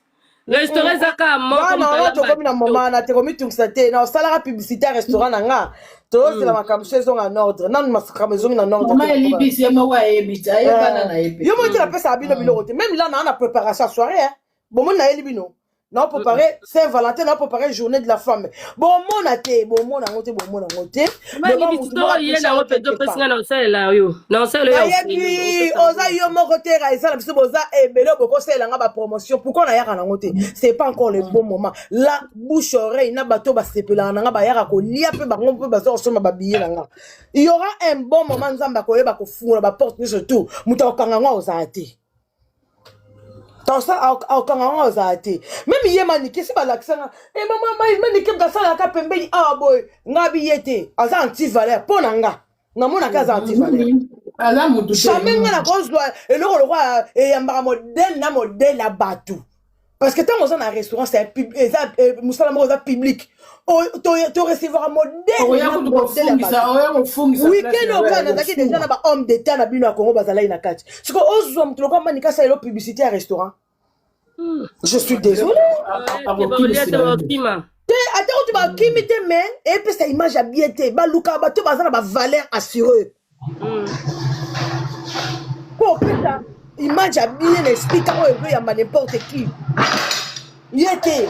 restaurant eza kaka moko. Wana moto wana alamba. Tokomi na moma wana te, komitungisa te. Na osalaka publicité ya restaurant na nga, tozozela makambo so ezonga na ordre. Nanu makambo ezongi na ordre Mama te. elibisi, ye moko ayebi te, ayebana na ye mpe. Yo moko te, napesaka bino biloko te. Même là naa na préparation ya soirée, hein. Bomoni, nayeli bino, nao préparé Saint Valentin, nao préparé Journée de la femme. Bomona te, bomona yango te, bomona yango te. Mama elibisi, to ye nango mpe topesi nga na osalela yo, na osalela yo. Nayebi oza yo moko te, Raisa na biso, boza ebele bokosalelanga bapromotion. Pourquoi nayaka nango te? C'est pas encore le bon moment. La bouche oreille na bato basepelaka na nga, bayaka kolia mpe bango mpe baza kosomba babillet na nga. Il y aura un bon moment, Nzambe akoyeba kofungola baporte nyonso tout. Moto akokanga yango akozala te, akokanga yango azala te. Même ye Manike, si balakisanga e mama Manike, moto asalaka pembeni awa boye, nga bi ye te, aza anti valeur mpo na nga. Namonaka aza anti valeur. Aza motu te. Jamais nga nakozwa eloko lokola eyambaka modèle na modèle ya bato, parce que ntango oza na restaurant, c'est eza mosala moko eza public, torecevoir modèle Oya na kutu modèle ya kofungisa bato. oya kofungisa. Weekend oyo kaka nazalaki déjà na bahomme d'état na bino ya Congo, bazalaki na kati. Siko ozwa moto lokola Manika, asala elo publicité ya restaurant, je suis désolé. Bakolia te, bakokima. Te, ata kutu bakimi te, mais epesa image ya bien te. Balukaka bato baza na bavaleur assuré mpo opesa image ya bien na esika oyo ezoyamba n'importe qui. Ye te,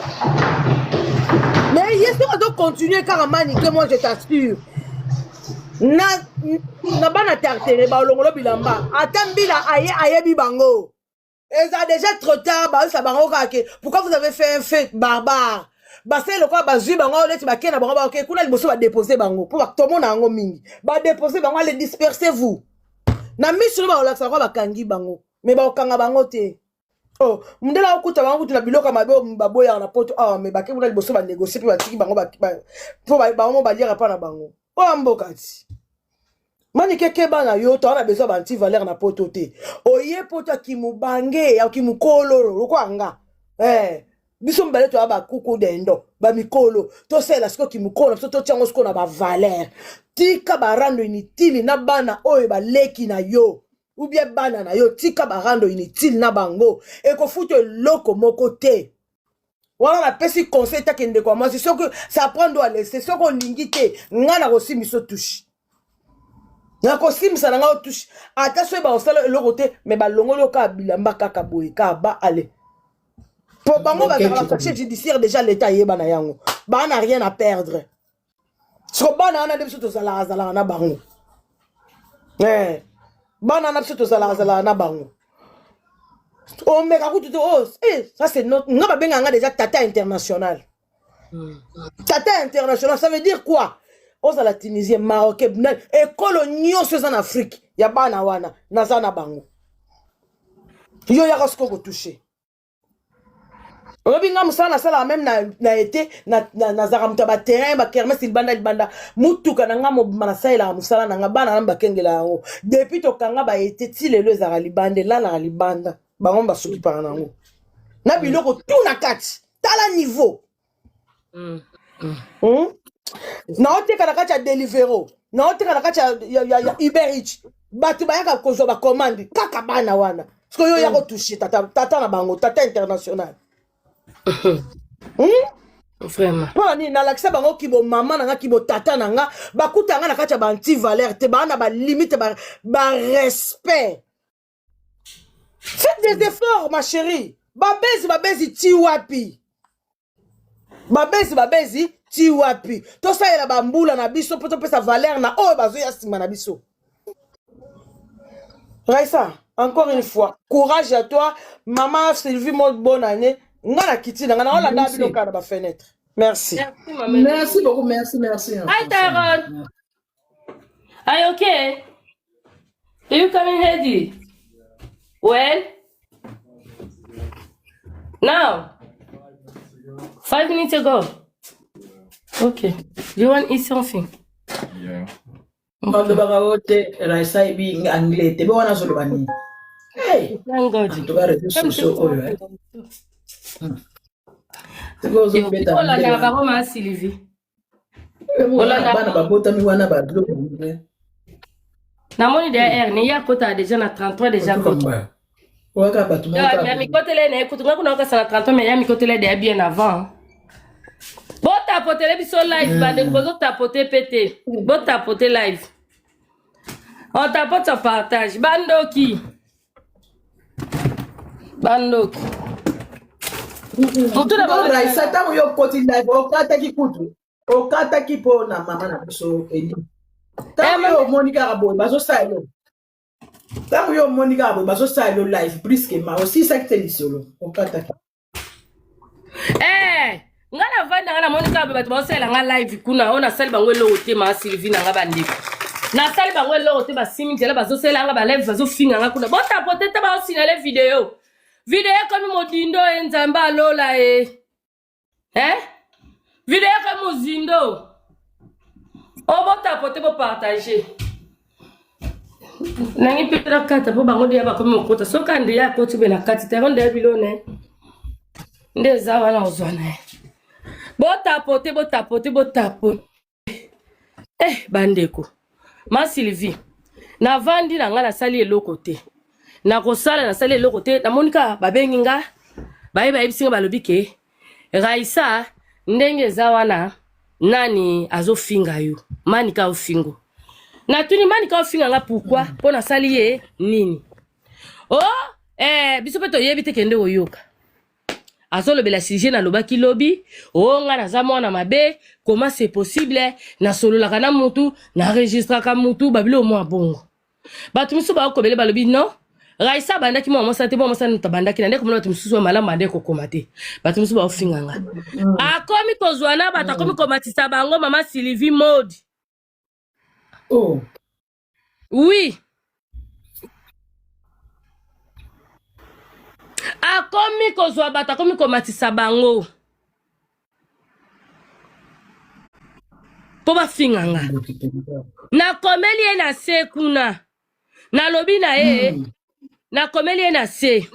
mais ye soki azocontinue kaka Manike, moi je t'assure, na bana tartere balongolo bilamba, ata mbila aye ayebi bango, eza déjà trop tard. Bayosa bango kaka ke pourquoi vous avez fait un fait barbare. Basali lokola bazwi bango neti bakei na bango, baoke kuna liboso, badepose bango mpo tomona yango mingi, badepose bango, allez, dispersez vous na miso no. Bakolakisa lokola bakangi bango, mais bakokanga bango te. Oh, mundele akokuta bango kutu na biloko ya mabe oyo baboyaka na Poto awa, mais bake kuna liboso, banégocie mpe batiki bango mpo bango mo baliaka mpa na bango. Oyo mboka ti Manike, keba na yo. Toza na besoin banti valeur na Poto te. Oye Poto akimubange, akimukolo lokola nga eh. Biso mibale toya bakuku dendo bamikolo, tosalela sikoyo kimokolo na biso, totia yango sikoyo na bavaleur. Tika barando inutile na bana oyo baleki na yo ou bien bana na yo. Tika barando inutile na bango, ekofuta eloko moko te. Wana napesi conseil take ndeko ya mwasi, soki ça prend doit laisser, soki olingi te nga nakosimisa touche, nakosimbisa na ngai touche, ata soki bakosala eloko te, me balongoli yo kaka bilamba kaka boye kaka ba ale po bango bazalaka cachet judiciaire déjà, l'état ayeba na yango, baa na rien à perdre. Siko bana wana nde biso tozalaka zalaka na bango, eh, bana wana biso tozalaka zalaka na bango, omeka kutu te. Oh, eh, ça c'est notre nga babengaka nga déjà tata international. Tata international, ça veut dire quoi? Ozala Tunisien, Marocain, ekolo nyonso eza na Afrique ya bana wana naza na bango. Yo yaka sikoyo kotouche. Oyebi nga mosala nasalaka meme na, na ete nazalaka moto ya baterrain, bakermese, libanda libanda. Motuka na nga mobima nasalelaka mosala na nga, bana na bakengela yango depuis tokanga baete ti lelo, ezalaka libanda, elalaka libanda, bango basokipaka na yango na biloko tu na kati. Tala niveau. Naoteka na kati ya Delivero, naoteka na kati ya Uber Eats, bato bayaka kozwa bacommande kaka bana wana. Sikoyo yo ya kotouche tata, tata na bango, tata international, Vraiment. Mpo nini nalakisa bango kibo mama na nga, kibo tata na nga? Bakuta nga na kati ya baanti valeur te, baa na balimite, barespect. Faites des efforts, ma chérie. Babezi babezi ti wapi? Babezi babezi ti wapi? Tosalela bambula na biso mpo topesa valeur na oyo bazoya nsima na biso. Raissa, encore une fois, courage à toi. Maman Sylvie Mode, bonne année. Nga na kiti na nga na olanda bino kaka na bafenêtre. Merci. Merci, maman. Merci beaucoup, merci, merci. Hi, Tyron. Are you okay? Are you coming ready? When? Now? 5 minutes ago. Okay. Do you want to eat something? Yeah. Balobaka o te, Raisa yebi anglais te, be wana azoloba nini? Hey, Thank God. en tout cas, réseaux sociaux oyo, eh. Sikoyo ozobeta anglais Olanda wana. bango, ma Sylvie. Wana bana babotami wana babiloko anglais. Namoni deja r ne ye akotaka déjà na 33 déjà kota. Oyaka bato moko kaka. Ya mikotele na ye kutu nga kuna okasa na 33, mais ya mikotele deja bien avant. Botapotele biso live, bandeko, bozotapote pe te, botapote live, on tapote, on partage. Bandoki, bandoki, motu na bango. Raisa, ntango yo okoti live, okataki kutu, okataki mpo na mama na biso Eli. Ntango yo omoni kaka boye bazosala yo, ntango yo omoni kaka boye bazosala yo live brusquement, osilisaki te lisolo, okataki. Eh, nga navandi nga namoni kaka bato baosalela nga live kuna oyo, nasali bango eloko te. Maa Sylvie na nga, bandeko, nasali bango eloko te, basimi nzela, bazosalela nga balive, bazofinga nga kuna. Botapote te, baosinale video, video ekomi modindo e, Nzambe alola e, eh? Video ekomi mozindo o, botapote, bopartage. Nangi mpe nakata mpo bango deya bakomi mokota. Soki Andrea akoti be na kati te, yango ndeya bilone nde eza wana, ozwa na ye. Botapote, botapote, botapote. Eh, bandeko, ma Sylvie, navandi na ngai, nasali eloko te, nakosala, nasali eloko te, namoni kaka babengi nga, baye bayebisi nga, balobi ke Raisa, ndenge eza wana, nani azofinga yo? Manika ofingo. Natuni: Manika ofinga nga pourquoi? Mpo nasali ye nini? O eh, biso mpe toyebi te. Kende koyoka azolobela sujet nalobaki lobi o, nga naza mwana mabe, comment c'est possible nasololaka na mutu, naregistraka mutu, babilo mwa bongo. Bato mosusu bakobele, balobi non, Raisa abandaki mwa mwasi te, mwa mwasi moto abandaki na nde komona bato mosusu ya malamu bande kokoma te. Bato mosusu baofinga nga, akomi kozwa na bato, akomi komatisa bango. Mama Sylvie Modi. Oh. Oui, akomi kozwa bato, akomi komatisa bango mpo bafinga nga. Nakomeli ye na se kuna, nalobi na ye, nakomeli ye na se,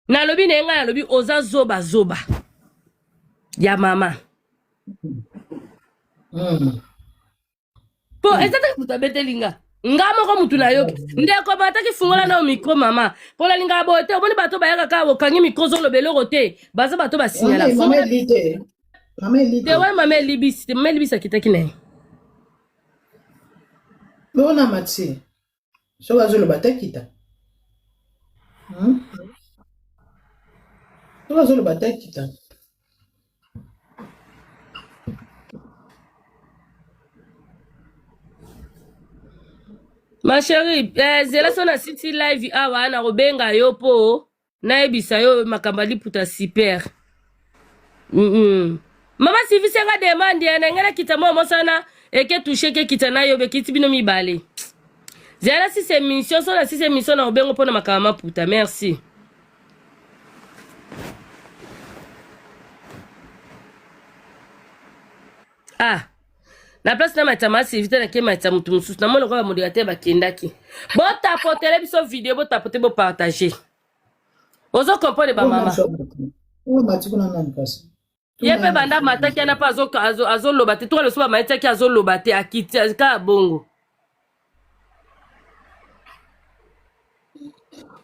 nalobi na ye, ngai nalobi oza zoba zoba ya mama. Mpo eza te moto abeteli nga. Nga moko mutu nayoki. Ndeko mataki fungola na micro mama. Mpo nalingaka boye te, omoni bato bayaka kaka bokangi micro ozoloba eloko te. Baza bato basignala. Mama Fungola Eli te. Mama Eli te te. wana mama elibisi te, mama elibisi akitaki na ye. Bona Mathieu. Soki azoloba te kita. Hmm? Soki azoloba te kita. Ma chérie, eh, zela so na siti live awa nakobenga yo po nayebisa yo makambo ya liputa super. Mm -mm. Mama Sylvie senga demande ya na ngai nakita mwa mosana eke touche eke kita na yo bekiti bino mibale. Zela na sisi émission so na sisi émission na obengo mpona makambo maputa. Merci. Ah. Na place na matisa ma Sylvie te nake matisa motu mosusu namoni lokola ba modérateur bakendaki. Botapotele biso video botapote bopartage. Ozo comprendre ba mama. Oyo mati kuna nani kasi? Ye mpe banda mataki wana mpe azoloba te toka loso bamayetiaki azoloba te akiti kaka bongo.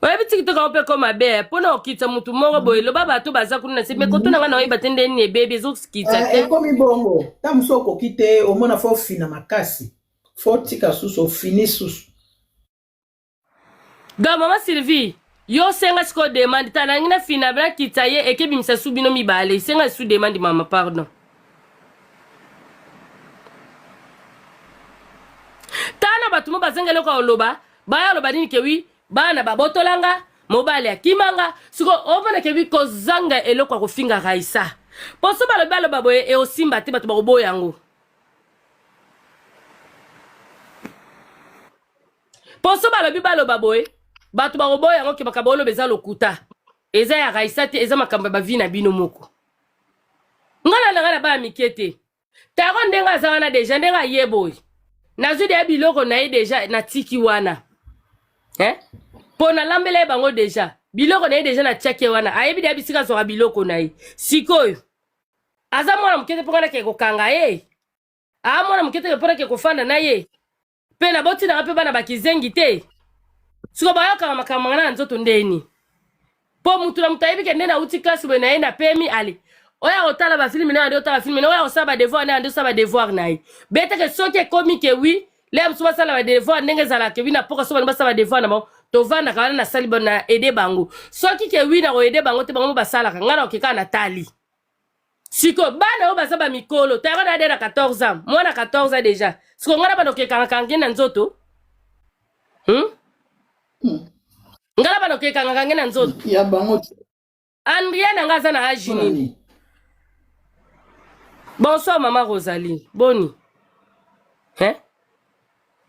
Oyebi tiki toka mpe ko mabe mpona kokitisa motu moko boye loba bato baza kuna na se me kotuna nga na oyeba te nde nini ebebi ezokitisa te. Ekomi bongo ntango mosusu okoki te omona fo ofina makasi fo otika susu ofini susu. Donc mama Sylvie yo senga sikoyo demande ta nangi na fina nakitisa ye ekebimisa su bino mibale senga su demande mama pardon. Tana bato mo bazanga eloko ya koloba baya loba nini ke wi bana babotolanga mobali akimanga siko omona ke wi kozanga eloko ya kofinga Raissa poso balobi baloba boye eosimba te bato bakoboya yango poso balobi baloba boye bato bakoboya yango ke makambo oloba eza lokuta eza ya Raissa te eza makambo ya bavi na bino moko nga na nanga na bana mike te taro ndenge aza wana deja ndenge aye boye nazwi deja biloko na ye deja natiki wana eh? mpo nalambela ye bango deja biloko na ye deja natiaki ye wana ayebi deja bisika azwaka biloko na ye sikoyo aza mwana moke te mpo nga nake kokanga ye aa mwana moke te mpo nake kofanda na ye mpe nabotinaka mpe bana bakizengi te siko bayokaka makambo nga na nzoto ndeni mpo mutu na mutu ayebi ke nde nauti klase boye na ye napemi ale oyo akotala bafilme na ye ande otala filme na oyo akosala badevoir na ye ande osala badevoir na ye beteke soki ekomi ke wi lea mosusu basala badevoir ndenge ezalaka ke wi na poka so bango basala badevoir na bango tovandaka wana nasali na aide bango soki ke wi na koaide bango te bango mo basalaka ngai na okeka na tali sikoyo bana oyo baza bamikolo tayaka na ade na 14 ans mwana 14 ans déjà sikoyo ngai na bana okekangaka na nzoto hmm? Ngai na bana okekangaka nge na nzoto ya bango. Andria na ngai aza na age nini? Bonsoir mama Rosalie, boni hein?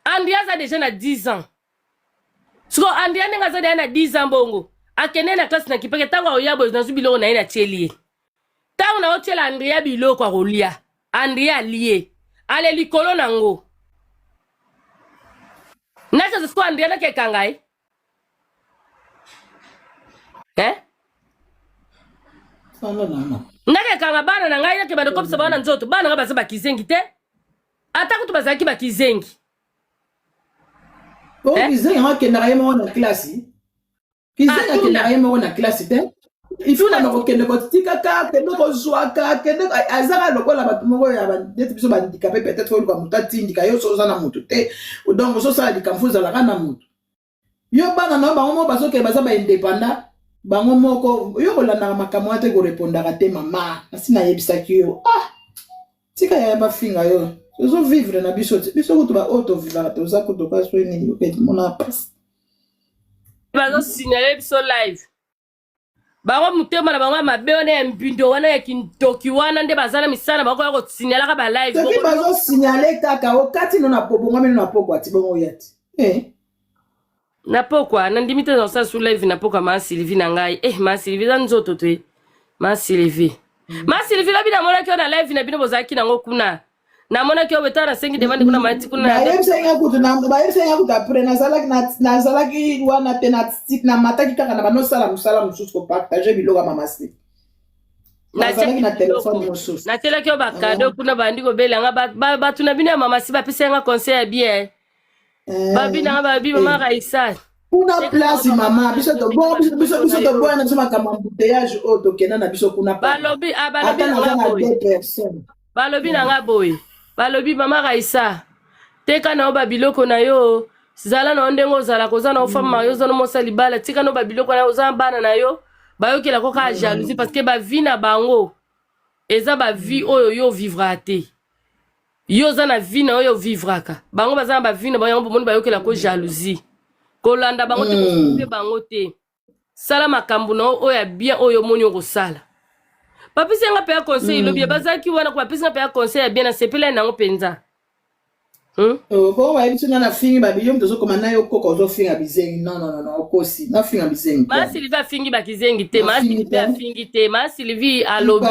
Andria aza déjà na 10 ans sikoyo Andria ndenge aza deja na 10 ans bongo akende na classe na kipeke ntango akoya boye nazwi biloko na ye natieli ye ntango naotiela Andria biloko akolia Andria alie ale likolo nango nakeza sikoyo Andria nakekanga ye eh? Nakekanga bana na ngai nakebanda kopesa bana nzoto bana ngai baza bakizengi te ata kutu bazalaki bakizengi. Oh, eh? Kizengi yango akendaka ye moko na klasi. Kizengi akendaka ye moko na klasi te. Il faut na kokende kotikaka, kende kozwaka, kende azaka lokola bato moko ya neti biso bandikape peut-être oluka moto atindika yo so oza na moto te. Donc ozosala likambo fo ozalaka na moto. Yo bana na yo bango moko bazokende baza ba indépendant bango moko yo kolandaka makambo wana te korepondaka te mama nasi nayebisaki yo ah tika yaya bafinga yo tozo vivre na biso te biso kutu baoyo tovivaka toza kutu kasi oyo nini mona pasi bazosignale biso live bango motema na bango ya mabe wana ya mbindo wana ya kindoki wana nde baza na misala bango ya kosignalaka ba live soki bazosignale kaka okati no na pobongwami no na pokwa ti bongo oya ti eh. Na pokwa nandimi te nasala su live na pokwa ma Sylvie na ngai eh ma Sylvie eza nzoto te ma Sylvie ma Sylvie lobi namonaki yo na live na bino bozalaki nango kuna namonaki yo betala nasengi demande kuna mati kuna bayebisaki nga kutu bayebisaki nga kutu après nazalaki nazalaki wana te namataki kaka na banosala mosala mosusu kopartage biloko ya mama si nazalaki na telefone mosusu natielaki yo bakado kuna bandi kobela nga bato na bino ya mama si bapesi nga conseil ya bien. Babi na babi mama Raissa. Kuna place mama biso to bon biso biso biso to boya na biso makambo embouteillage oyo tokenda na biso kuna balobi ah, balobi na nga boye balobi na nga boye balobi mama Raissa teka na yo babiloko na yo zala na yo ndenge ozalaka oza na yo femme marie oza na mosa libala tika na yo babiloko na yo oza na bana na yo bayokela ko kaka jalousie parce que bavie na bango eza bavie oyo yo ovivraka te yo oza na vie na oyo ovivraka bango baza na bavie na bango yango bomoni bayokela ko jalousie kolanda bango te kosupe bango te sala makambo na yo oyo ya bien oyo omoni okosala bapesi nga mpe ya conseil lobi mm. bazalaki wana ko bapesi nga mpe ya conseil ya bien nasepelai nango mpenza hmm? Oh, bongo bayebi nga nafingi babi yo moto ozokoma na yo koko ozofinga bizengi non non non okosi nafinga bizengi ma sylvie afingi bakizengi te ma sylvie afingi te ma sylvie alobi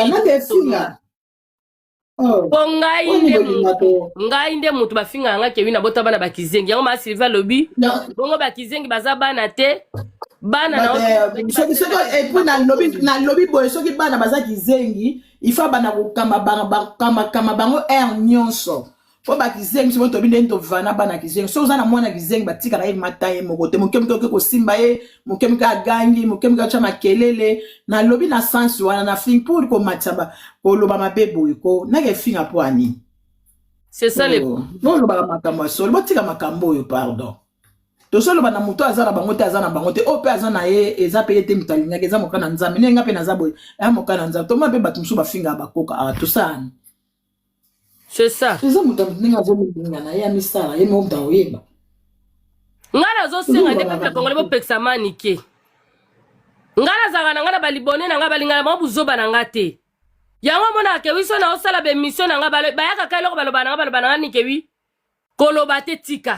Oh. po ngai nde mutu ngai nde mutu bafingaka nga kewi nabota bana bakizengi yango ma sylvie alobi bongo bakizengi baza bana te bana na eh, epuis nalobi boye soki bana baza kizengi il faut bana kokamba bango heure nyonso po bakizengi soki tobi ndenge tovana bana kizengi soki oza na mwana kizengi batikaka ye mata ye moko te moke moke oke kosimba ye moke moke agangi moke moke atya makelele nalobi na sense wana na fingi pour komatisa koloba mabe boye ko nake efinga mpo ya nini c'est ça le oh, bolobaka makambo ya solo botika makambo oyo pardon tozoloba na moto aza na bango te aza na bango te oyo mpe aza na ye eza mpe ye te moto alingaki eza moka na nzambe ndenge nga mpe naza boye aya moka na nzambe tomona mpe bato mosusu bafingaka bakoka awa tosala C'est ça. Eza moto ya ndenge azomilinga na ye amisala ye moko moto akoyeba. Nga nazosenga nde peuple congolais bopekisa manike. Nga nazalaka na nga na balibone na nga balingana bango buzoba na nga te. Yango omonaka ke wiso na osala ba emission na nga bayaka ka eloko baloba na nga baloba na nga nike wi koloba te tika.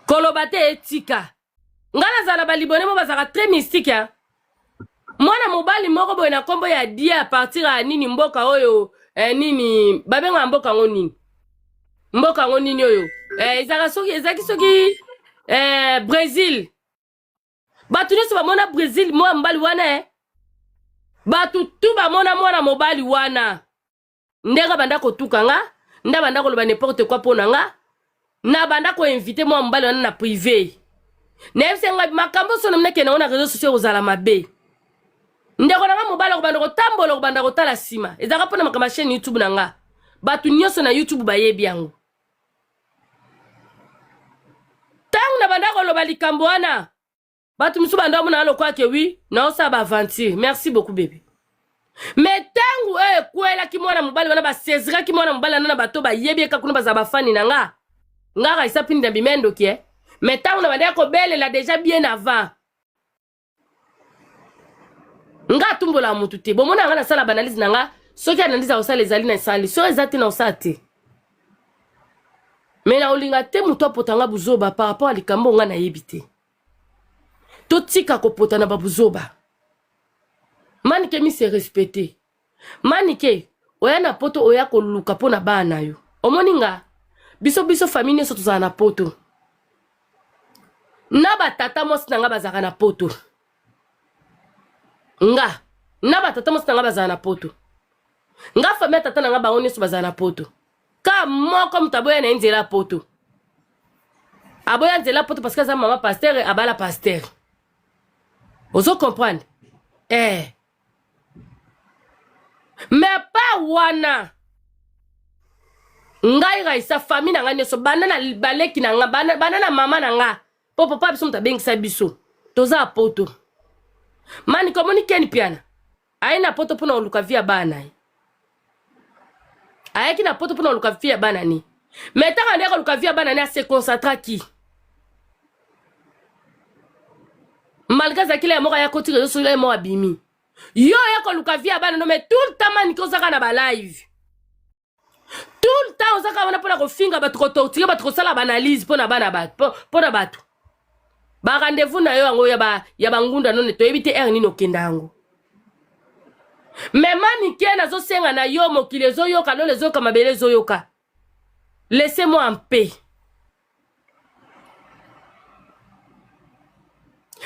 Koloba te etika. Nga nazala na balibone mo bazalaka très mystique ya. Mwana mobali moko boye na nkombo ya die a partir ya nini mboka oyo eh, nini babengaka mboka yango nini mboka yango nini oyo eh, ezalaka soki ezalaki soki eh, Brésil bato nyonso bamona Brésil mwana mobali wana eh. bato tu bamona mwana mobali wana ndenge abanda kotuka nga nde abanda koloba n'importe quoi mpo na nga na banda koinvite mwa mobali wana na prive nayebisa nga makambo nyonso na nakende yango na réseau sociaux ekozala mabe ndeko na nga mobali akobanda kotambola okobanda kotala nsima ezalaka mpo na makambo ya chaîne youtube na nga bato nyonso na youtube bayebi yango ntango na banda koloba likambo wana bato mosusu banda omona nga lokola ke wi naosala baaventure merci beaucoup bebe me ntango oyo ekwelaki mwana mobali wana baseziraki mwana mobali wana na bato bayebi ye kaka kuna bazala bafani na nga nga raisa pindi na bima ndoki e me ntango na bandaki kobelela deja bien avant nga atumbolaka motu te bomona nga nasala baanalyse na nga soki analyse akosala ezali na esali soki eza te na osala te me na olinga te moto apota nga buzoba par rapport ya likambo nga nayebi te totika kopota na babuzoba manike mi se respecte manike oya na poto oya koluka mpo na bana na yo omoni nga biso biso famille nyonso tozala na poto na batata mwasi na nga bazalaka na poto nga na batata mwasi na nga bazala na poto nga famille ya tata na nga bango nyonso bazala na poto ka moko moto aboya na ye nzela ya poto aboya nzela ya poto parce que aza mama pasteur abala pasteur ozo comprendre eh mais pa wana ngai raisa famille na ngai nyonso banda na baleki na ngai banda, banda na mama na ngai mpo papa biso moto abengisa biso toza ya poto mani komoni ken piana aye na poto mpona koluka vie ya bana na ye ayaki na poto mpona koluka vie ya bana ni me ntango andaki koluka vie ya bana ni ase concentraki malgré azalaki la moko aya koti reseau sociaux ye moko abimi yo oya koluka vie ya bana no mais tout le temps manike ozaka na balive tout le temps ozaka wana mpona kofinga bato kotortire bato kosala baanalyse mpona bana bato mpona bato barendez-vous na yo yango ya bangunda none toyebi te heure nini okenda yango me manike nazosenga na yo mokili ezoyoka lola ezoyoka mabele ezoyoka laissez moi en paix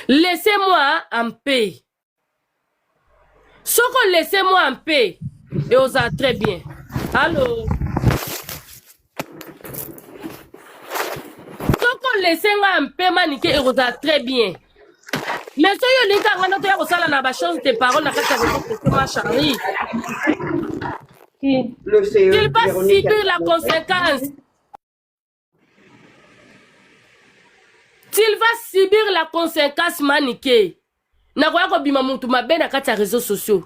laissez moi en paix soko laissez moi en paix et ozala très bien allo. olese nga mpe manike ekozala très bien mais soki olingi kaka nga nde toya kosala na bachance de parole na kati ya réseau sociaux ma charlie Le CE, qu'il va Véronique subir la conséquence S'il va subir la conséquence manike nakoya kobima mutu mabe na kati ya réseaux sociaux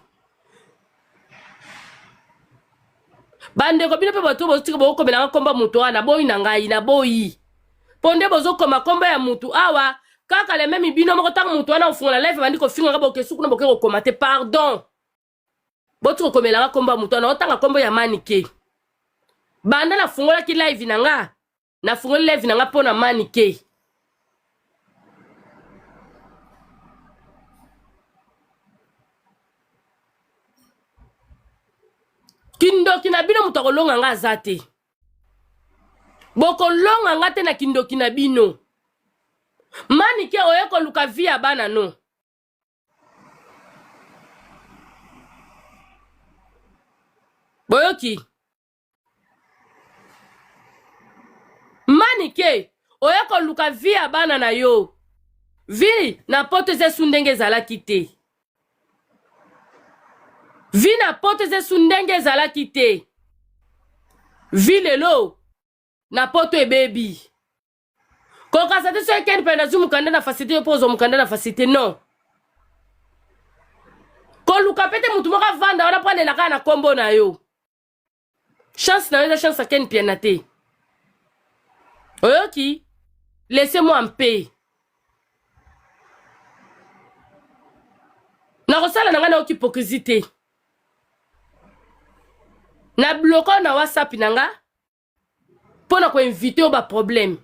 bandeko bino mpe bato botika bokokomelanga nkombo moto wana naboyi na ngai naboyi mpo nde bozokoma nkombo ya motu awa kaka le meme bino moko ntango moto wana ofungola live bandi kofinga nga bokesu kuna boke kokoma te pardon boti kokomela nga nkombo ya moto wana otanga nkombo ya manike banda nafungolaki live na nga nafungoli live na nga mpo na manike kindoki na bino moto akolonga nga aza te bokolonga nga te na kindoki na bino manike oye koluka vie ya bana no boyoki manike oye koluka vie ya bana na yo vie na poto eza esu ndenge ezalaki te vie na poto eza esu ndenge ezalaki te vie lelo na poto ebebi kokasa te soki ken mpe nazwi mokanda na facilité yo mpo ozwa mokanda na facilité non koluka mpe te motu moko avanda wana mpo alela kaka na nkombo na yo chance na yo eza chance ya ken piana te oyoki laissez moi mpe nakosala na ngai nayoki hypocrisie te na bloko na whatsapp na nga mpo na koinvite yo baproblème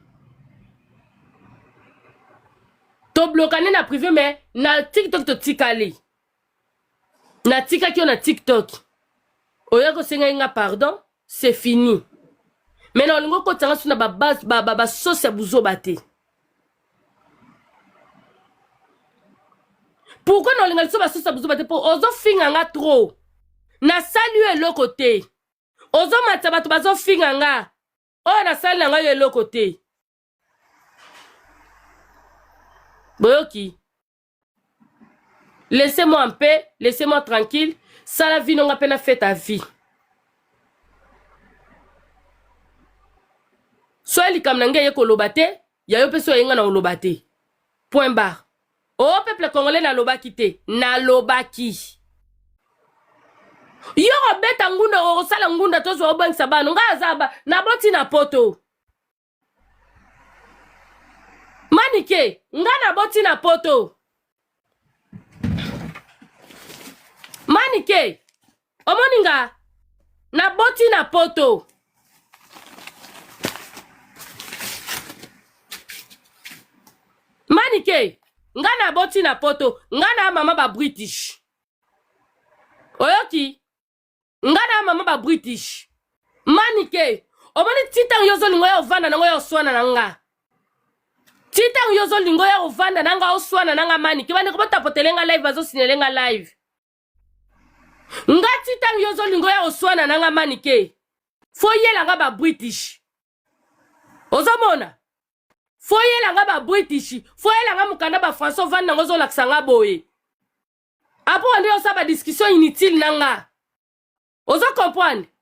toblokani na privé mais na tiktok totikali natikaki yo na tiktok oya kosengaki nga pardon c'est fini mais na olingi okotisa nga so na babase basosi ya buzoba te pourkui na olinga liso basosi ya buzoba te mpo ozofinga nga trop nasali yo eloko te ozomatisa bato bazofinga nga oyo nasali na ngai yo eloko te boyoki laissez-moi en paix laissez-moi tranquille sala vie nonga mpe na fait ta vie soki likambo na ngai eye koloba te ya yo mpe soki eye ngai na koloba te point barre o oh, peuple congolais nalobaki te nalobaki yo kobeta ngunda okosala ngunda tozwa obangisa bana ngai aza ba naboti na poto manike ngai naboti na poto manike omoni nga naboti na poto manike nga naboti na poto nga na mama ba british oyoki nga na mama ba british manike omoni ti ntango yo ozolinga oya ovanda nango oya oswana na nga ti ntango yo ozolinga oya ovanda na nga oswana na nga manike bandeko botapotele nga live bazosinyele nga live nga ti ntango yo ozolinga oya oswana na nga manike fo yela nga ba british ozomona fo yela nga ba british fo yela nga mokanda ba français ovandi nango ozolakisa nga boye apo wande osala ba discussion inutile na nga ozo comprendre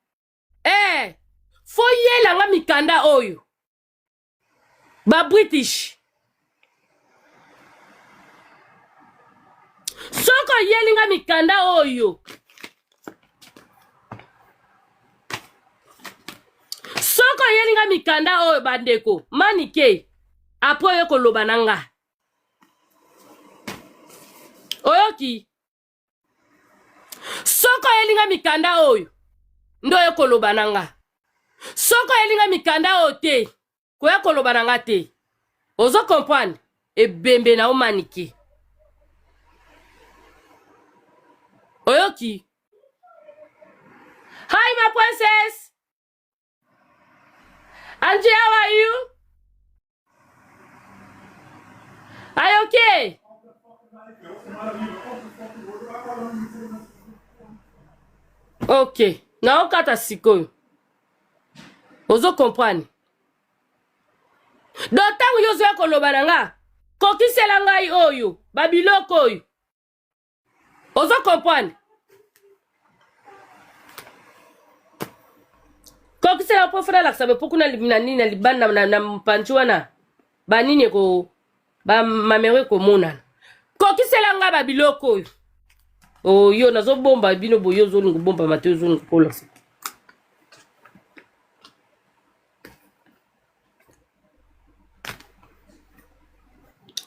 eh fo yela nga mikanda oyo ba british soki oyeli nga mikanda oyo soki oyeli nga mikanda oyo bandeko manike apres oye koloba na nga oyoki soki oyeli nga mikanda oyo nde oye koloba na nga soki oyeli nga mikanda oyo te koya koloba na nga te ozo comprendre ebembe na yo manike oyoki hi ma princess Angie, how are you? Are you okay? Ok, naokata sikoyo. Ozo comprendre? Donc ntango yo ozoya koloba na nga, kokisela ngai oyo babiloko oyo, ozo comprendre? Kokisela mpo fana alakisa mpo kuna na nini na libanda na, na mpanzi wana banini eko bamamero ekomonana. Kokisela ngai babiloko oyo oyo nazobomba bino boye, ozolinga obombama te, ozolinga kolakisa.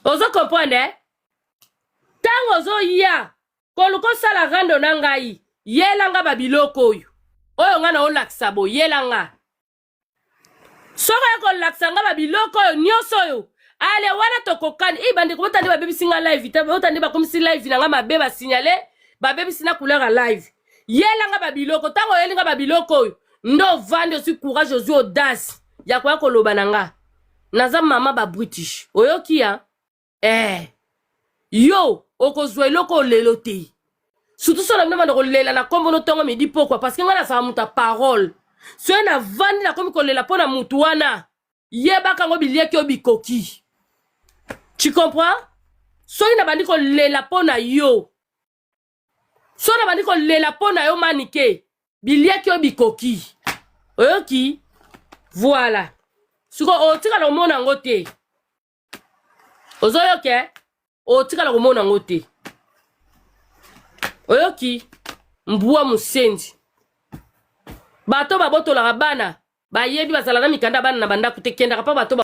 Ozo comprendre eh? Ntango ozoya koluka osala rando na ngai, yela nga babiloko oyo oyo ngai naolakisa bo, yela nga. Soki oye kolakisa nga babiloko oyo nyonso oyo, ale wana tokokani. I bandeko, bota nde babebisi nga live te, bota nde bakomisi live na nga mabe, basignale babebisi na couleur ya live. Yela nga babiloko. Ntango oyeli nga babiloko oyo, nde ovandi, ozwi courage, ozwi audace ya koya koloba na nga. Naza mama ba british, oyoki ya eh? Yo okozwa eloko oyo lelo te, surtout so na bino banda kolela na nkombo no ntongo midi pokwa, parce que ngai nazala moto ya parole. Soki navandi nakomi kolela mpo na motu wana, yebaka yango biliaki oyo bikoki, tu comprends? Soki nabandi kolela mpo na yo, soki nabandi kolela mpo na yo Manike, biliaki oyo bikoki, oyoki? Voilà, sikoyo otikala komona yango te, ozoyoka eh? Otikala komona yango te, oyoki? Mbwa mosenzi, bato babotolaka bana bayebi bazala na mikanda bana na bandako te, kendaka mpa bato ba...